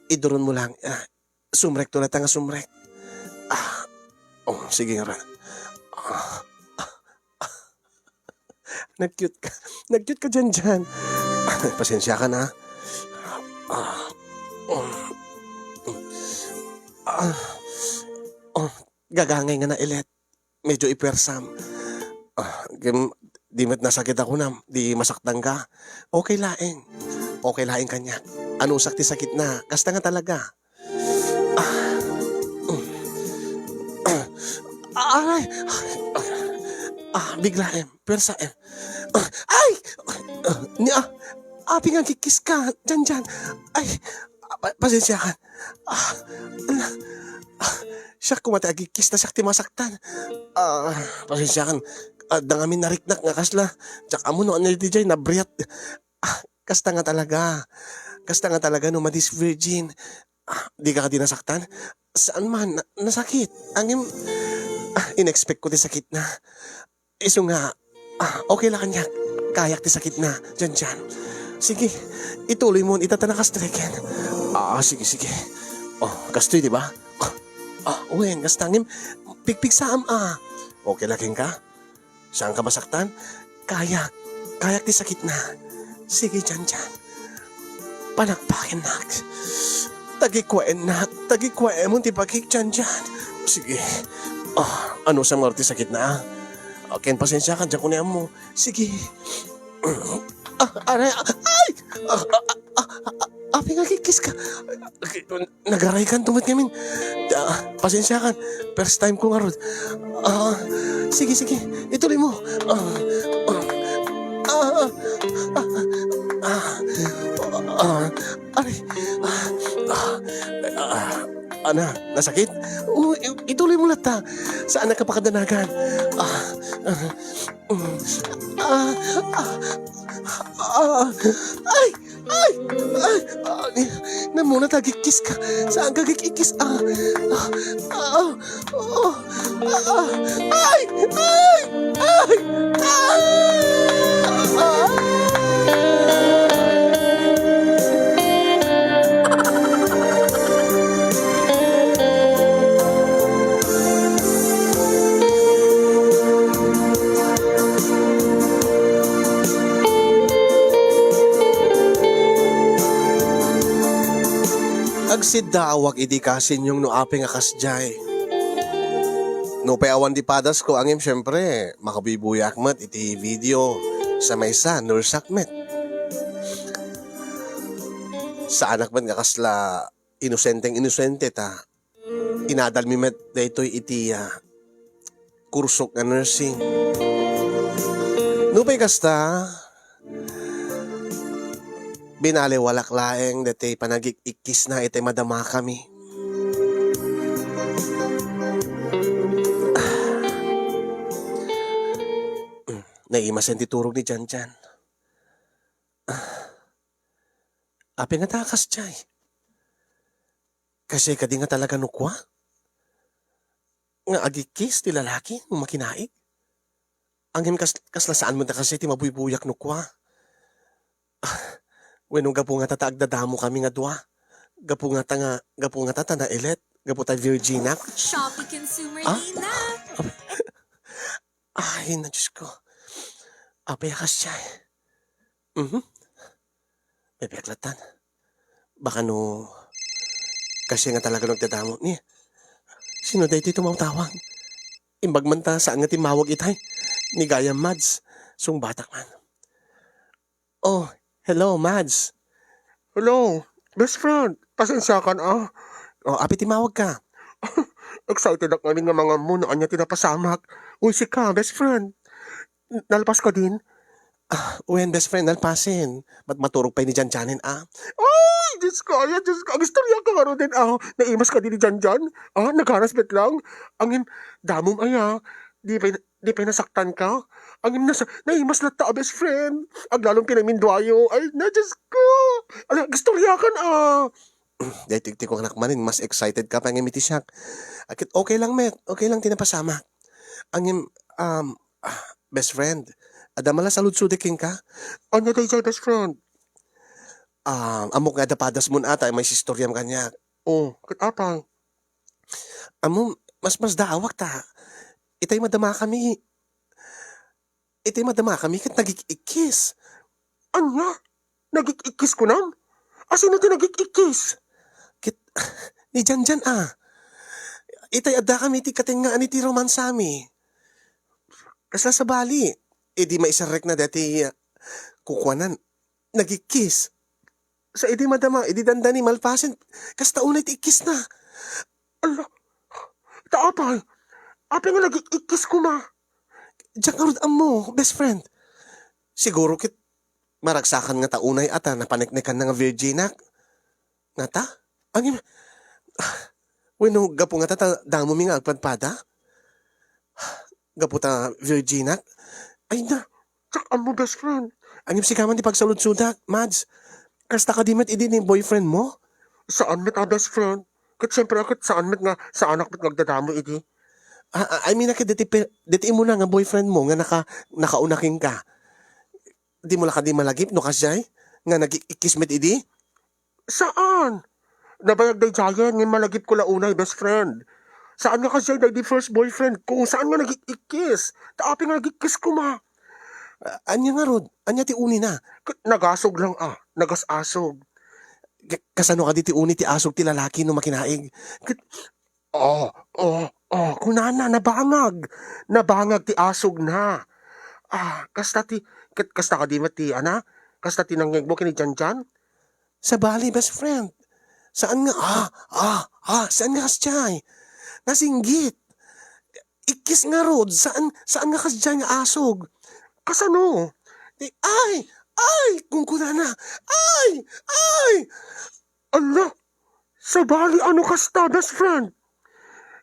iduron mo lang, ah, sumrekto latta nga sumrek. Ah, oh, sige nga ra. Ah, ah, ah. Nag-cute ka. Nag-cute ka, Janjan. Pasensiakan, ah. Ah, oh. Ah, oh. Gagangay nga nailet. Medyo ipuersam. Ah, gem-, di met nasakit ako na, di masaktan ka. Okay laeng. Okay laeng kaniak. Anusak ti sakit na. Kasta nga talaga. Ah. Mm. Ah. Aray! Ah, biglaem, puwersaem. Ah, ay! Ah, ni, ah, apay nga agkikiska, Janjan. Ay, ah, pa-, pasensiakan. Ah, ala, ah, siak koma ti agkikis ta siak ti masaktan. Ah, pasensiakan. Adda ngamin nariknak nga kasla. Diak ammo no ania daydiay, nabriat. Ah, kasta nga talaga. Kasta nga talaga no madis virgin. Ah, dika kadi nasaktan? Saan man, na-, nasakit. Ngem, ah, in-expect ko ti sakitna. Isu nga, ah, okay la kaniak. Kayak ti sakitna, Janjan. Sige, ituloy mo, ita ta nakastreken. Ah, sige, sige. Oh, kastoy, di ba? Ah, ah, wen, kasta ngem, pigpigsaam, ah. Okay la kenka? Saanka masaktan? Kayak. Kayak ti sakitna. Sige, Janjan. Panakpakennak. Tagikuaennak. Tagikuaemon ti bagik, Janjan. Sige. Ah, anusam ngarud ti sakitna, ah? Ah, ken pasensiakan, diak ko ni ammo. Sige. Ah, aray, ah, ay! Ah, ah, ah, ah, ah, apay nga agkikiska? Nagaraykan to met ngamin. Ah, pasensiakan. First time ko ngarud. Ah, sige, sige. Ituloy mo. Ah, ah, ah, ah, ah, ah, ah, aray. Ah, ah, ah, ana, nasakit? O, i-, ituloy mo latta. Saannak a pakadanagan. Ah, ah, mm, ah, ah, ah, ay! Ay! Ay! Ah, namuna ta agkikiska. Saanka agkikis? Ah! Ah! Ah! Oh! Ah! Ay! Ay! Ay! Ah! Agsiddaawak idi kasinyong no apay nga kasdiay. Nupay awan di padasko, ngem siempre, makabuybuyaak met iti video sa maysa, nursak met. Saanak met nga kasla inosenteng inosente ta inadalmi met daytoy iti, ah, kursok nga nursing. Nupay kasta, binaliwalak laeng daytoy panagik-ikkisna iti madamakami. Naimasen ti turog ni Janjan. Apay nga ta kasdiay? Kasdiay kadi nga talaga no kua? Nga agikis ti lalaki no makinaig? Ngem kas-, kasla saan met a kasdiay ti mabuybuyak no kua? Wenno gapu ngata ta agdadamokami nga dua? Gapu ngata nga, gapu ngata ta naelet? Gapu ta virginak? Shopee consumer Ah? Lina. Ay, na, Diyos ko. Apay a kasdiay? Mhm. Bebek latan. Baka no, kasdiay nga talaga no agdadamo. Ni, sino daytoy tumawtawag? Imbag man ta, saan nga timmawag itay? Ni gayam, Mads. Sungbatak man. Oh, hello, Mads. Hello, best friend. Pasensiakan, ah. Oh, apay timmawagka? Excited ak ngamin nga mangammo no ania ti napasamak. Uy, sika, best friend. N-, nalpas kadin? Ah, wen, best friend, nalpasen. Mat-, maturog pay ni Janjanen, ah. Ay, Diyos ko, ay, Diyos ko. Agistoriaka ngaruden, ah. Naimas kadi ni Janjan? Ah, naghanas met lang. Ngem, damom aya. Di pay, di pay nasaktanka? Ngem, nasa-, naimas latta a best friend. Aglalom pinaminduayo. Ay, na, Diyos ko. Ala, agistoriakan, ah. Daytoy ti kunak manen, mas excited ka pa ngem iti siak. Ket okay lang met, okay lang ti napasamak. Ngem, um, ah, best friend, adda man la saludsodek kenka? Ania daydiay, best friend? Ah, ammok nga adda padasmon ata, maisistoriam kaniak. Oh, ket apay? Ammom, mas, masdaawak ta itay madamakami. Itay madamakami ket nagik-ikkis. Ania? Nagik-ikkis kunam? A, sino ti nagik-ikkis? Ket, ni Janjan, ah. Itay addakami iti katengngaan iti romansami. Kasla sabali, idi maiserrekna daytoy, ah, kukuanan, nagik-kiss. Sa idi madama, idi dandani, malpasen, kasta unay ti ikkisna. Ala, ta apay? Apay nga nagik-ikkis koma? Diak ngarud ammo, best friend. Siguro ket maragsakan ngata unay a ta napaneknekanna nga virginak. Ngata? Ngem, wenno gapu ngata ta damomi nga agpadpada? Gapu ta virginak? Ay na, diak ammo, best friend. Ngem sika man ti pagsaludsodak, Mads. Kasta kadi met idi ni boyfriend mo? Saan met a best friend. Ket siyempre, ket saan met nga, saanak met nga agdadamo idi. Ah, ah, I mean, ket deti pe-, deti imuna nga boyfriend mo nga naka-, nakauna kenka. Dimo la kadi malagip no kasdiay nga nag-ikkis met idi? Saan? Nabayag daydiayen, ngem malagipko la unay, best friend. Saan nga kasdiay daydi first boyfriend ko? Saan nga nag-ikkis? Ta apay nga nag-ikkis koma? Ah, ania ngarud? Ania ti unina? Ket nagasog lang, ah. Nagas-asog. Ka-, kasano kadi ti uni ti asog ti lalaki no makinaig? Ket, oh, oh, oh, kunana, nabangag. Nabangag ti asogna. Ah, kasta ti, ket kasta kadi met ti, ana? Kasta ti nangngegmo ken ni Janjan? Sabali, best friend. Saan nga, ah, ah, ah, saan nga kasdiay? Nasinggit. Ikkis ngarud, saan, saan nga kasdiay nga asog? Kasano? Di, ay, ay, kunkunana. Ay, ay! Ala, sabali ano kasta, best friend?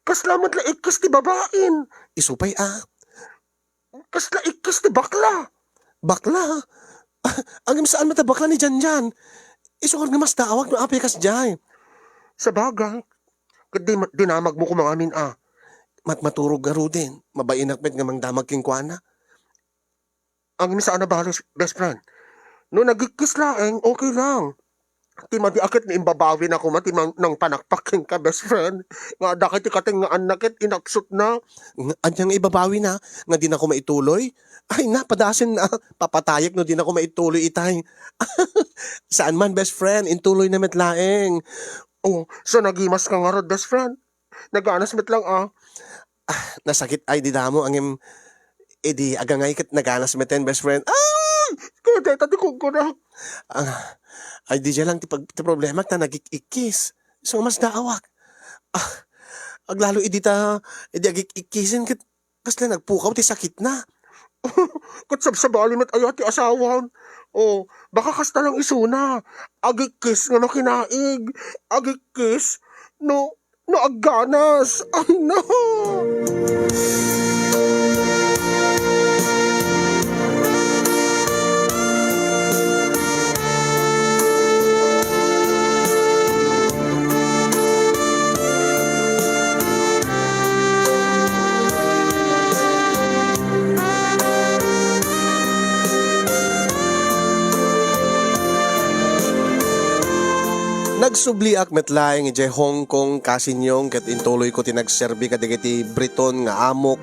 Kasla met la ikkis ti babain. Isu pay, ah. Kasla ikkis ti bakla. Bakla? Ngem saan met a bakla ni Janjan? Isu ngarud nga masdaawak no apay kasdiay. Sabagay, ket di, dinamagmo koma ngamin a. Mat-, maturog ngaruden, mabainak met nga mangdamag kenkuana. Ngem saan a bale, best friend. No nag-ikkis laeng, okay lang. Ti madi a ket ni imbabawina koma ti mang-, nangpanakpak kenka, best friend. Nga adda ket ti katengngaanna ket inapsutna. Nga, ania nga ibabawina nga dinako maituloy? Ay, napadasenna. Papatayek no dinako maituloy itay. Saan man, best friend, intuloyna met laeng. Oh, so nagimaska ngarud, best friend? Naganas met lang, ah. Ah, nasakit ay di damo, ngem, idi agangay ket naganas meten, best friend. Ay! Kaya deta ti kugkunak. Ah, ay, di lang ti pag-, ti problema ta nagik-ikkis. So, masdaawak. Ah, aglalo idi ta, idi agik-ikkisen ket kasla nagpukaw ti sakitna. Ket sabsabali met aya ti asawam. Oh, baka kasta lang isuna. Agikkis nga makinaig. Agikkis. No, no agganas. Ay, no. Nagsubliak met laeng idiay Hong Kong kasinyong ket intuloyko ti nagserbi kadagiti Briton nga amok.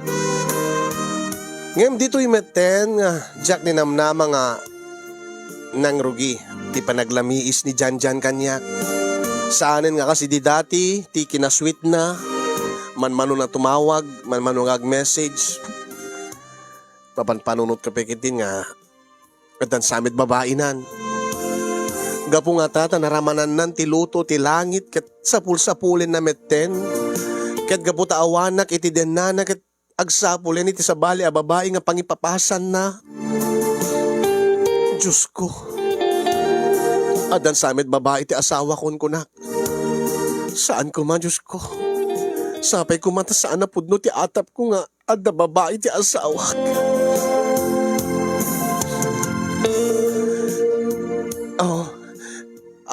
Ngem ditoy metten nga diak ninamnama nga nangrugi ti panaglamiis ni Janjan kaniak. Saanen nga kas idi dati ti kinasweetna, manmano na tumawag, manmano nga ag-message. Mapanpanunot ka pay ketdin nga addan sa met babainan. Gapu ngata ta naramanannan ti luto ti langit ket sapulsapulenna metten. Ket gapu ta awanak iti dennana ket agsapulen iti sabali a babai nga pangipapasanna. Diosko, addan sa met babai ti asawak, kunkunak. Saan koma, Diosko. Sapay koma ta saan a pudno ti atapko nga adda babai ti asawak. Oh,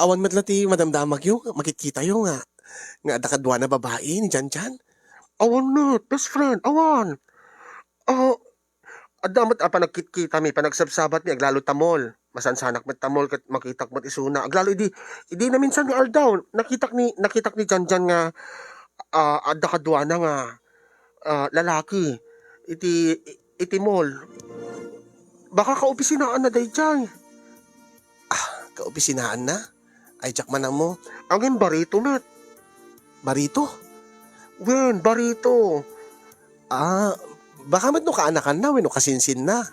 awan met la ti madamdamagyo, makitkitayo nga, nga adda kaduana babai ni Janjan? Awan met, best friend, awan. Ah, adda met a panagkitkitami, panagsabsabatmi, aglalo ta mall. Masansanak met ta mall ket makitak met isuna. Aglalo idi, idi naminsan nga aldaw, nakitak ni, nakitak ni Janjan nga, ah, adda kaduana nga, ah, lalaki iti, iti mall. Baka kaopisinaanna daydiay. Ah, kaopisinaanna? Ay, diak man ammo. Ngem barito met. Barito? Wen, barito. Ah, baka met no kaanakanna wenno kasinsinna.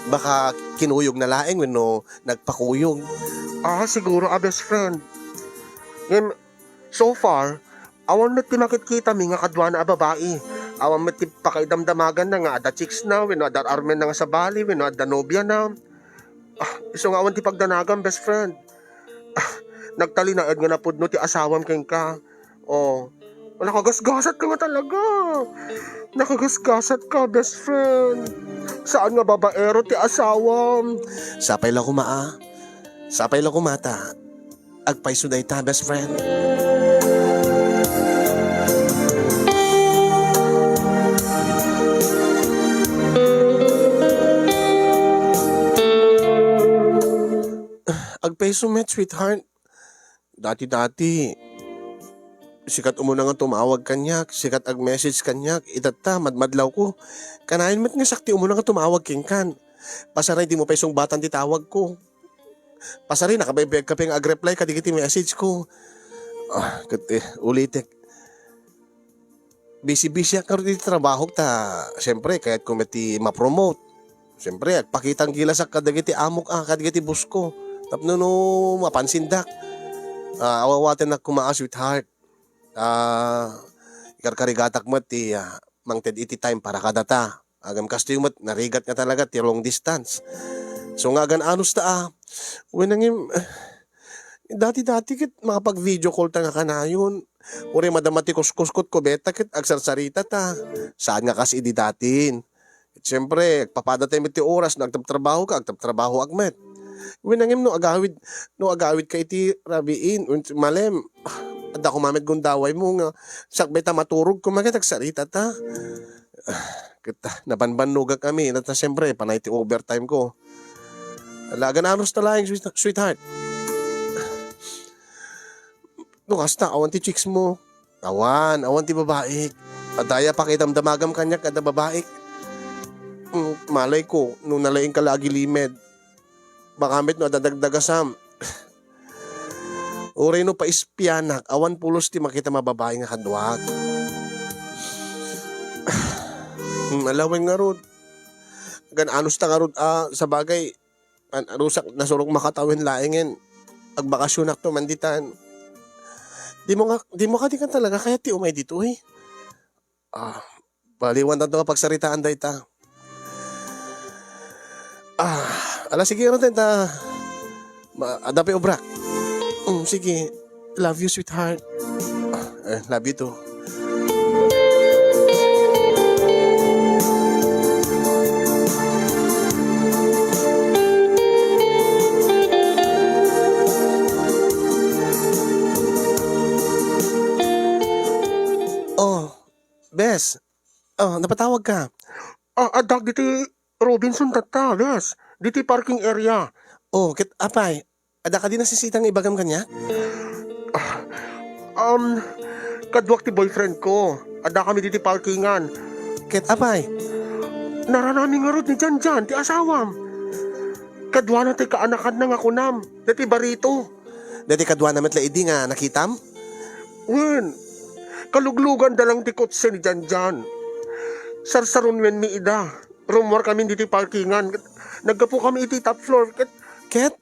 Baka kinuyogna laeng wenno nagpakuyog. Ah, siguro a best friend. Ngem, so far, awan met ti makitkitami nga kaduana a babai. Awan met ti pakaidamdamaganna nga adda chicks na, wenno adda armen na nga sabali, wenno adda nobia na. Ah, isu nga awan ti pagdanagam, best friend. Ah, nagtalinaed nga napudno ti asawam kenka. Oh, nakagasgasat ka nga talaga. Nakagasgasat ka, best friend. Saan nga babaero ti asawam. Sapay la koma, ah. Sapay la koma ta. Agpayso dayta, best friend. Agpayso met, sweetheart. Dati-dati, sikat umuna nga tumawag kaniak, sikat ag-message kaniak, itatta, madmadlawko. Kanayon met nga sakti umuna nga tumawag kenkan. Pasaray, dimo pay sungbatan ti tawagko. Pasaray, nakabaybayag ka pay nga ag-reply kadagiti message ko. Ah, ket, eh, ulitek. Busy-busy ak ngarud iti trabahok ta, siyempre, kayatko met ti ma-promote. Siyempre, agpakitang gilasak kadagiti amok, ah, kadagiti boss ko. Tapno no mapansindak. Ah, awawatennak koma, ah, sweetheart. Ah, ikarkarigatak met ti, ah, mangted iti time para kadata. Agam kastoy met, narigat nga talaga ti long distance. So nga agan-anos ta, ah. Wen, nangim-, dati-dati ket makapag-video call ta nga kanayon. Uray madama ti kuskus ket kubeta ket agsarsarita ta. Saan nga kas idi datin. Siyempre, agpapada tayo met ti oras no agtabtrabaho ka, agtabtrabaho ak met. Wen, nangim no agawid, no agawid ka iti rabiin, wen malem, adda koma met gundaway mo nga sakbay ta maturog koma ket agsarita ta. Ket, ah, nabanbannogak amin, ta siyempre, panay ti overtime ko. Ala, agan-anos ta laeng, sweet-, sweetheart. No kasta, awan ti chicks mo. Awan, awan ti babaik. Adda aya pakidamdamagam kaniak, adda babaik. Mm, malay ko, no nalaing ka la agilimed. Baka met no adda dagdagasam. Uray no paispianak, awan pulos ti makita mababae nga kaduak. Hmm, alawen ngarud. Agan-anos ta ngarud, ah, sabagay, an-, anusak, nasurok makatawen laengen. Agbakasionak to manditan. Di mo nga, di mo kadi kan talaga kayat ti umay ditoy? Ah, baliwan tanto nga pagsaritaan dayta. Ah, ala, sige, ano ta? Ma-, adda pay obrak. Mm, sige. Love you, sweetheart. Ah, eh, love you too. Oh, bes. Oh, napatawag ka? Ah, adda dagiti Robinson tatta, bes. Diti parking area. Oh, ket apay, adda kadi nasisita nga ibagam kaniak? Ah, um, kaduak ti boyfriend ko. Adda kami diti parkingan. Ket apay? Naranami ngarud ni Janjan, ti asawam. Kaduana ti kaanakanna nga kunam, dati barito. Dati kaduana met la idi nga nakitam? Wen, kalugluganda lang ti kotse ni Janjan. Sarsaruenmi ida. Rummuar kami diti parkingan. Naggapu kami iti top floor. Ket, ket,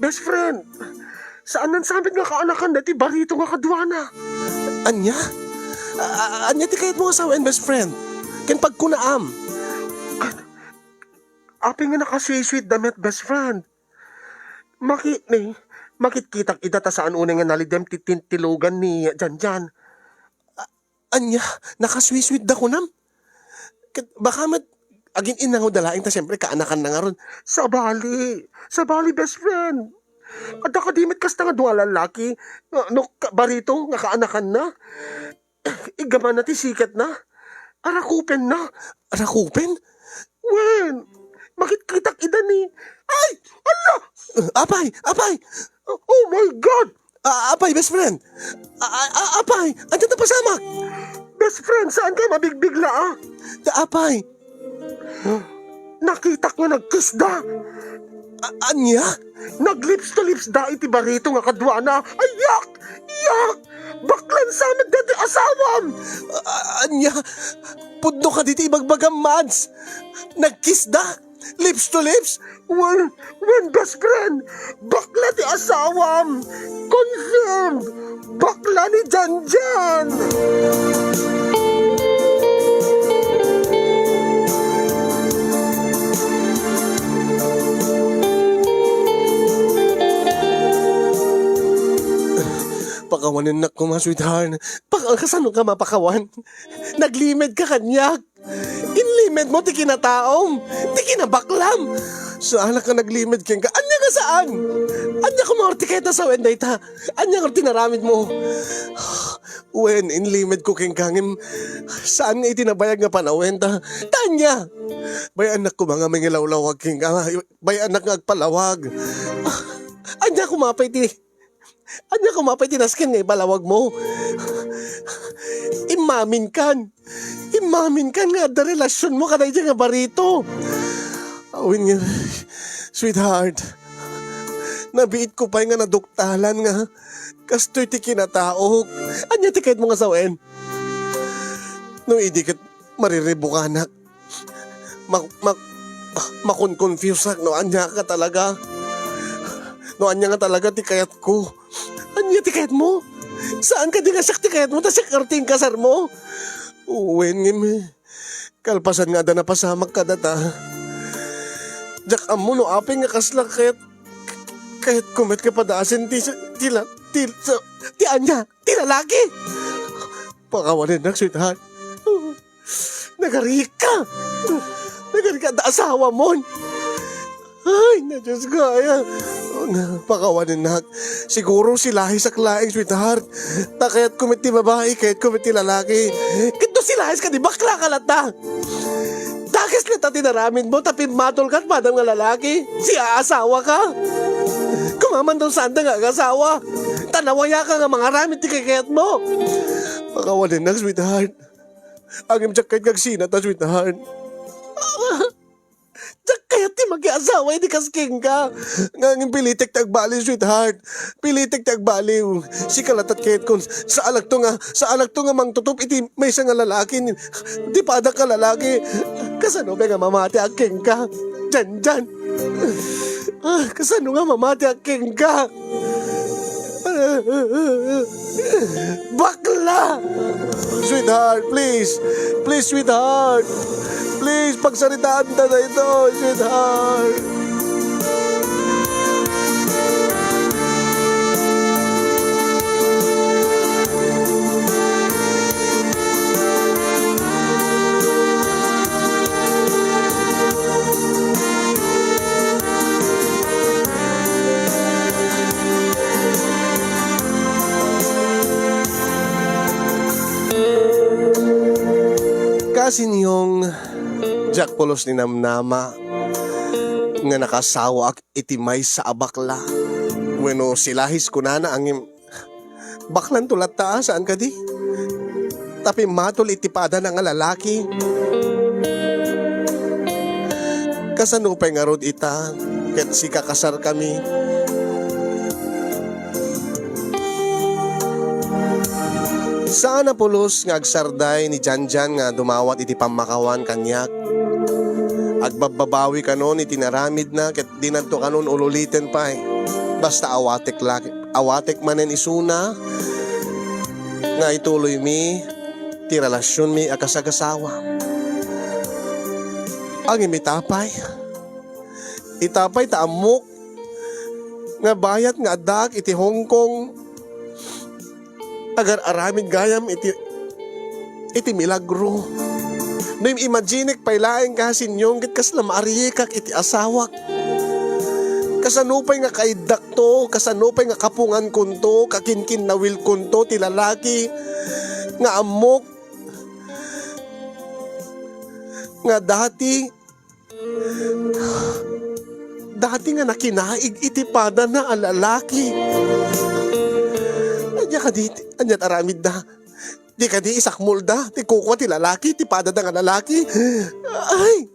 best friend, saan nga sabit nga kaanakan dati barito nga kaduana. Ania? A-, a-, ania ti kayat mo nga sawen, best friend? Ken pagkunaam? Apay nga nakasweet-sweet da met, best friend? Maki-, ni, makitkitak ida ta saan unay nga nalidem ti tintilugan ni Janjan. A-, ania? Nakasweet-sweet da kunam? Ket baka met agin-inango da laeng ta siyempre kaanakan na ngarud. Sabali, sabali, best friend. Adda kadi met kasta nga dua lallaki nga, no, ka-, barito nga kaanakan na. Iggamanna ti sikatna. Arakupenna. Arakupen? Wen, makitkitak ida ni. Ay! Ala! Uh, apay! Apay! Oh my God! Ah, apay, best friend! Ah, ah, ah, apay! Ania ti napasamak? Best friend, saan ka mabigbigla, ah? Da, apay! Nakitak nga nagkisda. A-, ania? Naglips to lips da iti barito nga kaduana. Ay, yak! Yak! Baklan sa met dati asawam! A-, a-, ania? Pudno kadi ti ibagbagam, Mads? Nagkisda? Lips to lips? Wen, wen, best friend! Bakla ti asawam! Confirmed! Bakla ni Janjan! Pakawanennak koma, sweetheart. Paka-, kasano ka mapakawan? Naglimedka kaniak. Inlimedmo ti kinataom, ti kinabaklam. Saanak nga naglimed kenka. Ania nga saan? Ania koma ti kayat a sawen dayta? Ania nga ti naramidmo? Wen, inlimedko kenka ngem saan nga iti nabayag nga panawen ta. Ta ania? Bay-annak koma nga mangilawlawag kenka. Bay-annak nga agpalawag. Ania koma pay ti Ania koma pay ti nasken nga ipalawagmo? Immaminkan. Immaminkan nga adda relasionmo kadaydiay nga barito. Awen nga, sweetheart, nabiitko pay nga naduktalan nga kastoy ti kinataok. Ania ti kayatmo nga sawen? No idi ket mariribukanak, Mak-, mak-, ah, makon-confuseak no ania ka talaga. No ania nga talaga ti kayatko. Ania ti kayatmo? Saan kadi nga siak ti kayatmo ta siak ti inkasarmo? Wen ngem, kalpasan nga adda napasamak kadata, diak ammo no apay nga kasla kayat, kayatko met nga padasen ti, ti la-, ti, sa, ti ania? Ti lalaki! Pakawanennak, sweetheart. Nagarika! Nagarika, adda asawamon! Ay, na Diyos ko, ay, ah. Pakawanennak. Siguro silahisak laeng, sweetheart. Ta kayatko met ti babai, kayatko met ti lalaki. Ket no silahiska, di bakla ka latta. Dakes latta ti naramidmo, ta pimmatol ka padam nga lalaki. Siaasawa ka. Kumaman daw saan nga agasawa. Ta nawaya ka nga mangaramid ti kayatmo. Pakawanennak, sweetheart. Ngem diak kayat nga agsinata, sweetheart. Diak kayat ti makiasawa idi kas kenka. Ngem pilitek ti agbaliw, sweetheart. Pilitek ti agbaliw. Sika latta ti kayatkon. Saalakto nga, saalakto nga mangtutop iti maysa nga lalaki. Ti padak nga lalaki. Kasano pay nga mamatiak kenka? Janjan. Ah, kasano nga mamatiak kenka? Bakla! Sweetheart, please. Please, sweetheart. Please, pagsaritaan ta daytoy, sweetheart. Kasinyong, diak pulos ninamnama nga nakasawaak iti maysa a bakla. Wenno silahis kunana, ngem baklanto latta, saan kadi? Ta pimmatol iti padana nga lalaki. Kasano pay ngarud ita ket sikakasarkami? Saan a pulos nga agsarday ni Janjan nga dumawat iti pammakawan kaniak. Agbabbabawi kanon iti naramidna ket dinanto kanon ululiten pay. Basta awatek la-, awatek manen isuna nga ituloymi ti relasionmi a kasagasawa. Ngem ita pay, ita pay ta ammok nga bayat nga addaak iti Hong Kong, agar-aramid gayam iti, iti milagro. No im-imaginek pay laeng, kasinyong, ket kasla maariyekak iti asawak. Kasano pay nga kaiddakto, kasano pay nga kapungankonto, kakinkinnawilkonto ti lalaki nga ammok nga dati Dati nga nakinaig iti padana a lalaki. Ania kadi, ania ti aramidda? Di kadi isakmolda ti kukua ti lalaki, ti padada nga lalaki? Ay,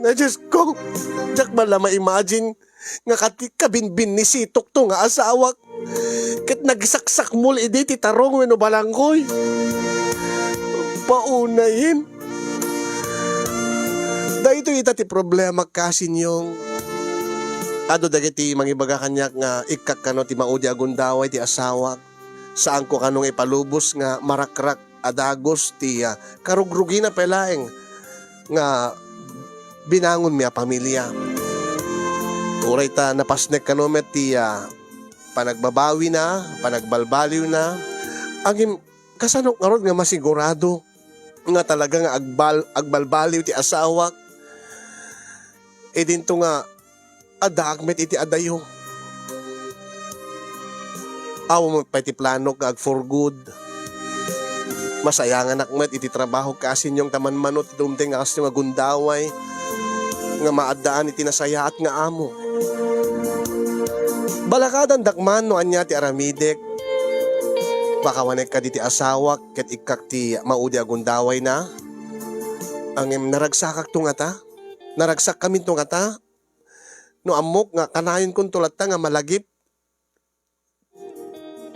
na Diyos ko, diak man la ma-imagine nga kati-, kabinbin ni Sitok to nga asawak. Ket nagsaksakmol idi ti tarong wenno balangkoy. Paunayen. Daytoy ita ti problema, kasinyong. Adu dagiti mangibaga kaniak nga ikkak kano ti maudi a gundaway ti asawak. Saanko kano nga ipalubos nga marakrak a dagus ti, ah, karugrugina pay laeng nga binangonmi a pamilia. Uray ta napasnek kano met ti, ah, panagbabawina, panagbalbaliwna. Ngem kasano ngarud nga masigurado nga talaga nga agbal-, agbalbaliw ti asawak? Idinto nga addaak met iti adayo. Awan met pay ti planok nga ag-for good. Masayanganak met iti trabaho, kasinyo, ta manmano ti dumteng nga kasdiyo nga gundaway nga maaddaan iti nasayaat nga amo. Balakadandak man no ania ti aramidek. Pakawanek kadi ti asawak ket ikkak ti maudi a gundawayna. Ngem naragsakakto ngata? Naragsak kaminto ngata? No ammok nga kanayonkonto latta nga malagip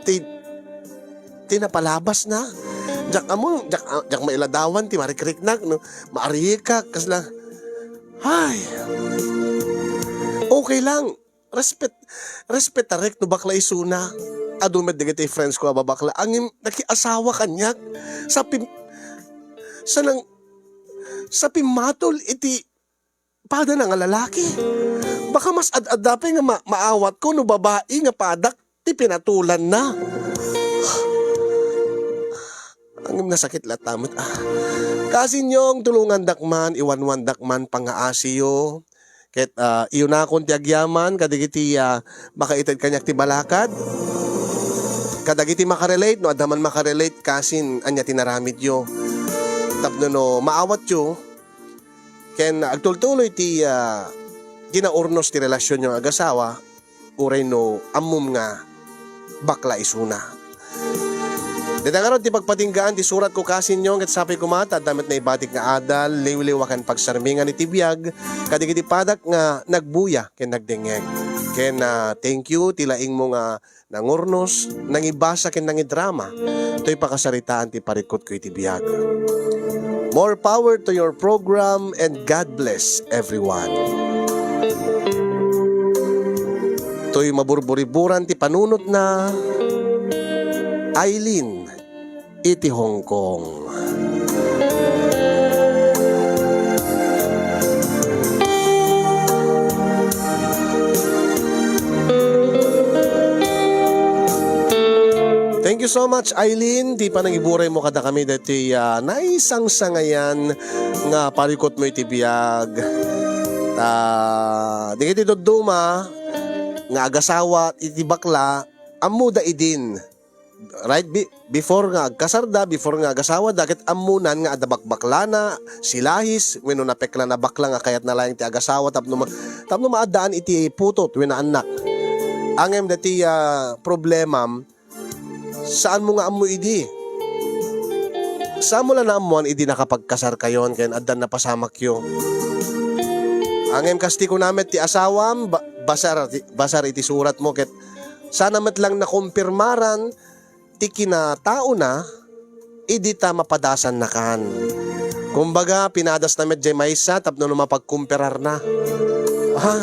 ti, ti napalabasna. Diak ammo, diak, diak mailadawan ti marikriknak, no? Maarikak, kasla. Ay. Okay lang. Respet-, respetarek no bakla isuna. Adu met dagiti friends ko a babakla. Ngem nakiasawa kaniak. Sa pim-, sa nang-, sa pimmatol iti padana nga lalaki. Baka mas ad-adda pay nga ma-, maawatko no babai nga padak ti pinatolanna. Ngem nasakit latta met, ah. Kasinyo, tulongandak man, iwanwandak man pangngaasiyo. Ket, ah, iyunakon ti agyaman kadagiti, ah, makaited kaniak ti balakad. Kadagiti makarelate, no adda man makarelate, kasin ania ti naramidyo. Tapno no maawatyo, ken agtultuloy ti, ah, kinaurnos ti relasionyo nga agasawa, uray no ammom nga bakla isuna. Dayta ngarud ti pagpatinggaan ti suratko kasinyo, ket sapay koma ta adda met naibatik nga adal, liwliwa ken pagsarmingan iti biag, kadagiti padak nga nagbuya ken nagdengngeg. Ken, ah, thank you ti laingmo nga nangurnos, nangibasa ken nangidrama toy pakasaritaan ti parikutko iti biag. More power to your program and God bless everyone. Toy maburburiburan ti panunotna, Aileen iti Hong Kong. Thank you so much, Aileen, ti panangiburaymo kadakami daytoy, ah, naisangsangayan nga parikutmo iti biag. Ah, dagiti dadduma nga agasawa iti bakla, ammoda idin. Right? Bi-, before nga agkasarda, before nga agasawada, ket ammonan nga adda bakbaklana, silahis, wenno napeklan a bakla nga kayatna laeng ti agasawa tapno ma-, tapno maaddaan iti putot wenno annak. Ngem daytoy, ah, problemam, saanmo nga ammo idi. Saanmo la naammoan idi nakapagkasarkayon ken addan napasamakyo. Ngem kas ti kuna met ti asawam, ba-, basar ti, basar iti suratmo ket sana met lang nakumpirmaran ti kinataona idi ta mapadasannakan. Kumbaga, pinadasna met jay maysa tapno no mapagkumperarna. Ha?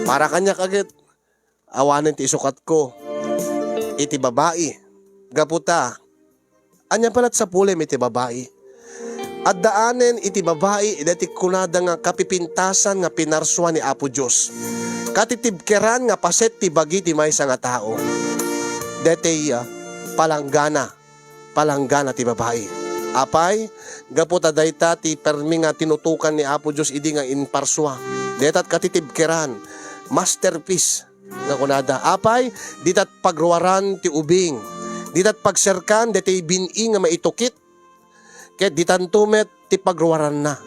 Para kaniak a ket, awanen ti isukatko iti babai. Gapu ta, ania pay lat sapulem iti babai? Addaanen iti babai daytoy kunada nga kapipintasan nga pinarsua ni Apo Dios. Katitibkeran nga paset ti bagi ti maysa nga tao. Daytoy, ah, palanggana, palanggana ti babai. Apay, gapu ta dayta ti permi nga tinutokan ni Apo Dios idi nga imparsua. Dayta ti katitibkeran, masterpiece. Nga kunada, apay, ditat pagruaran ti ubing, ditat pagserkan daytoy bin-i nga maitukit, ket ditanto met ti pagruaranna.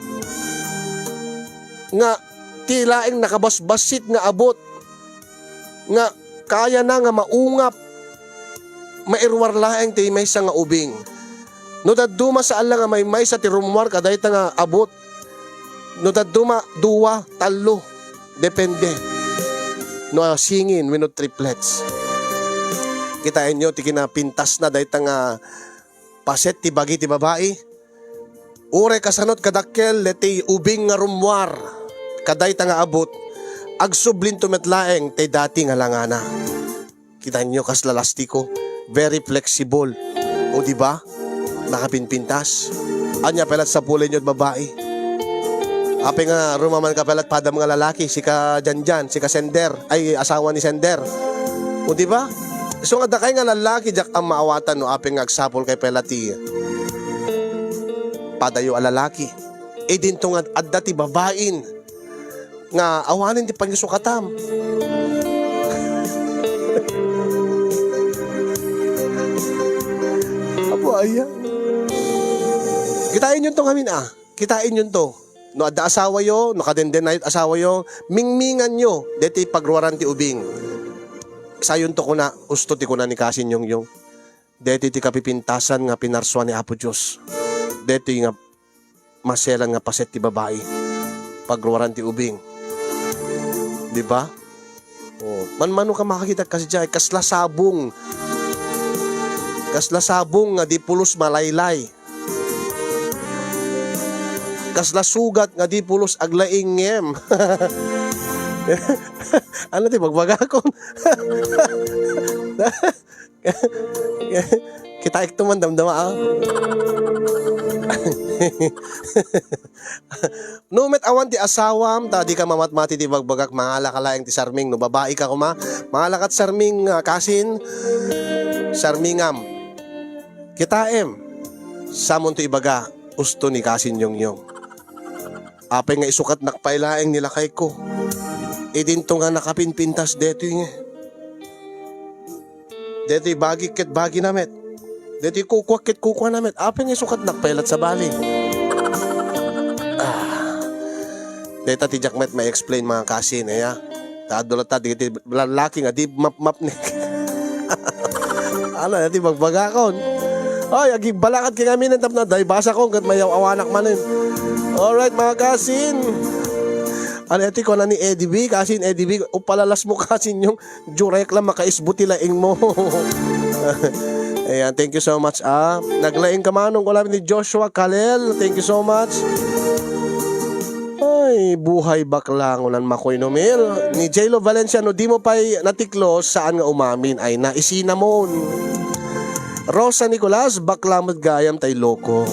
Nga ti laeng nakabasbassit nga abut, nga kayana nga maungap, mairuar laeng ti maysa nga ubing. No dadduma, saan la nga maymaysa ti rummuar kadayta nga abut. No dadduma, dua, tallo. Depende no singin wenno triplets. Kitaenyo ti kinapintasna dayta nga paset ti bagi ti babai. Uray kasano ti kadakkel daytoy ubing nga rummuar kadayta nga abut, agsublinto met laeng ti dati nga langana. Kitaenyo, kasla lastiko, very flexible. O, di ba? Nakapinpintas. Ania pay lat sapulenyo ti babai? Apay nga rumaman ka pay lat padam nga lalaki, sika Janjan, sika Sender, ay, asawa ni Sender. O, di ba? So, nga dakay nga lalaki, diak ammo awaten no apay nga agsapulkay pay la ti padayo a lalaki. Idinto nga adda ti babain nga awanen ti pangisukatam. Apo, aya. Kitaen yun to ngamin, ah. Kitaen yun to. No adda asawayo, no kadendenayo ti asawayo, mingminganyo deti pagruaran ti ubing. Sayon to kuna, usto ti kuna ni Kasin Yongyong. Deti ti kapipintasan nga pinarsua ni Apo Dios. Deti nga maselan nga paset ti babai. Pagruaran ti ubing. Di ba? Oh, manmano ka makakita kasi diay, kasla sabong. Kasla sabong nga di pulos malaylay. Kasla sugat nga di pulos aglaingngem. Ano ti bagbagakon? Kitaek to man damdama, ah. No met awan ti asawam, ta di ka mamatmati ti bagbagak, mangala ka laeng ti sarming. No babai ka koma, mangala kat sarming, ah, kasin, sarmingam. Kitaem, samon to ibaga, usto ni Kasin Yongyong. Apay nga isukatnak pay laeng ni lakayko. Idinto nga nakapinpintas detoy nga. Detoy bagik ket bagina met. Detoy kukuak ket kukuana met. Apay nga isukatnak pay lat sabali. Ah. Deta ti diak met ma-explain, mga kasin, aya. Ta adu latta dagiti lalaki nga di mapmapnek. Ano, ti bagbagakon. Ay, agigbalakat kay ngamin tapno daybasakon ket mayaw-awanak manen. Alright, mga kasin. Ano, iti kuna ni Eddie B, kasin Eddie B, upalalas mo, kasin, yung jurek lang makaisbo ti laing mo. Ayan, thank you so much, ah. Naglaing ka manong, wala ni Joshua Kalel. Thank you so much. Ay, buhay bakla, ngunan makoy no Mil. Ni J-Lo Valencia, no di mo pay natiklo, saan nga umamin? Ay, na, isinamon. Rosa Nicolas, bakla met gayam tay loko.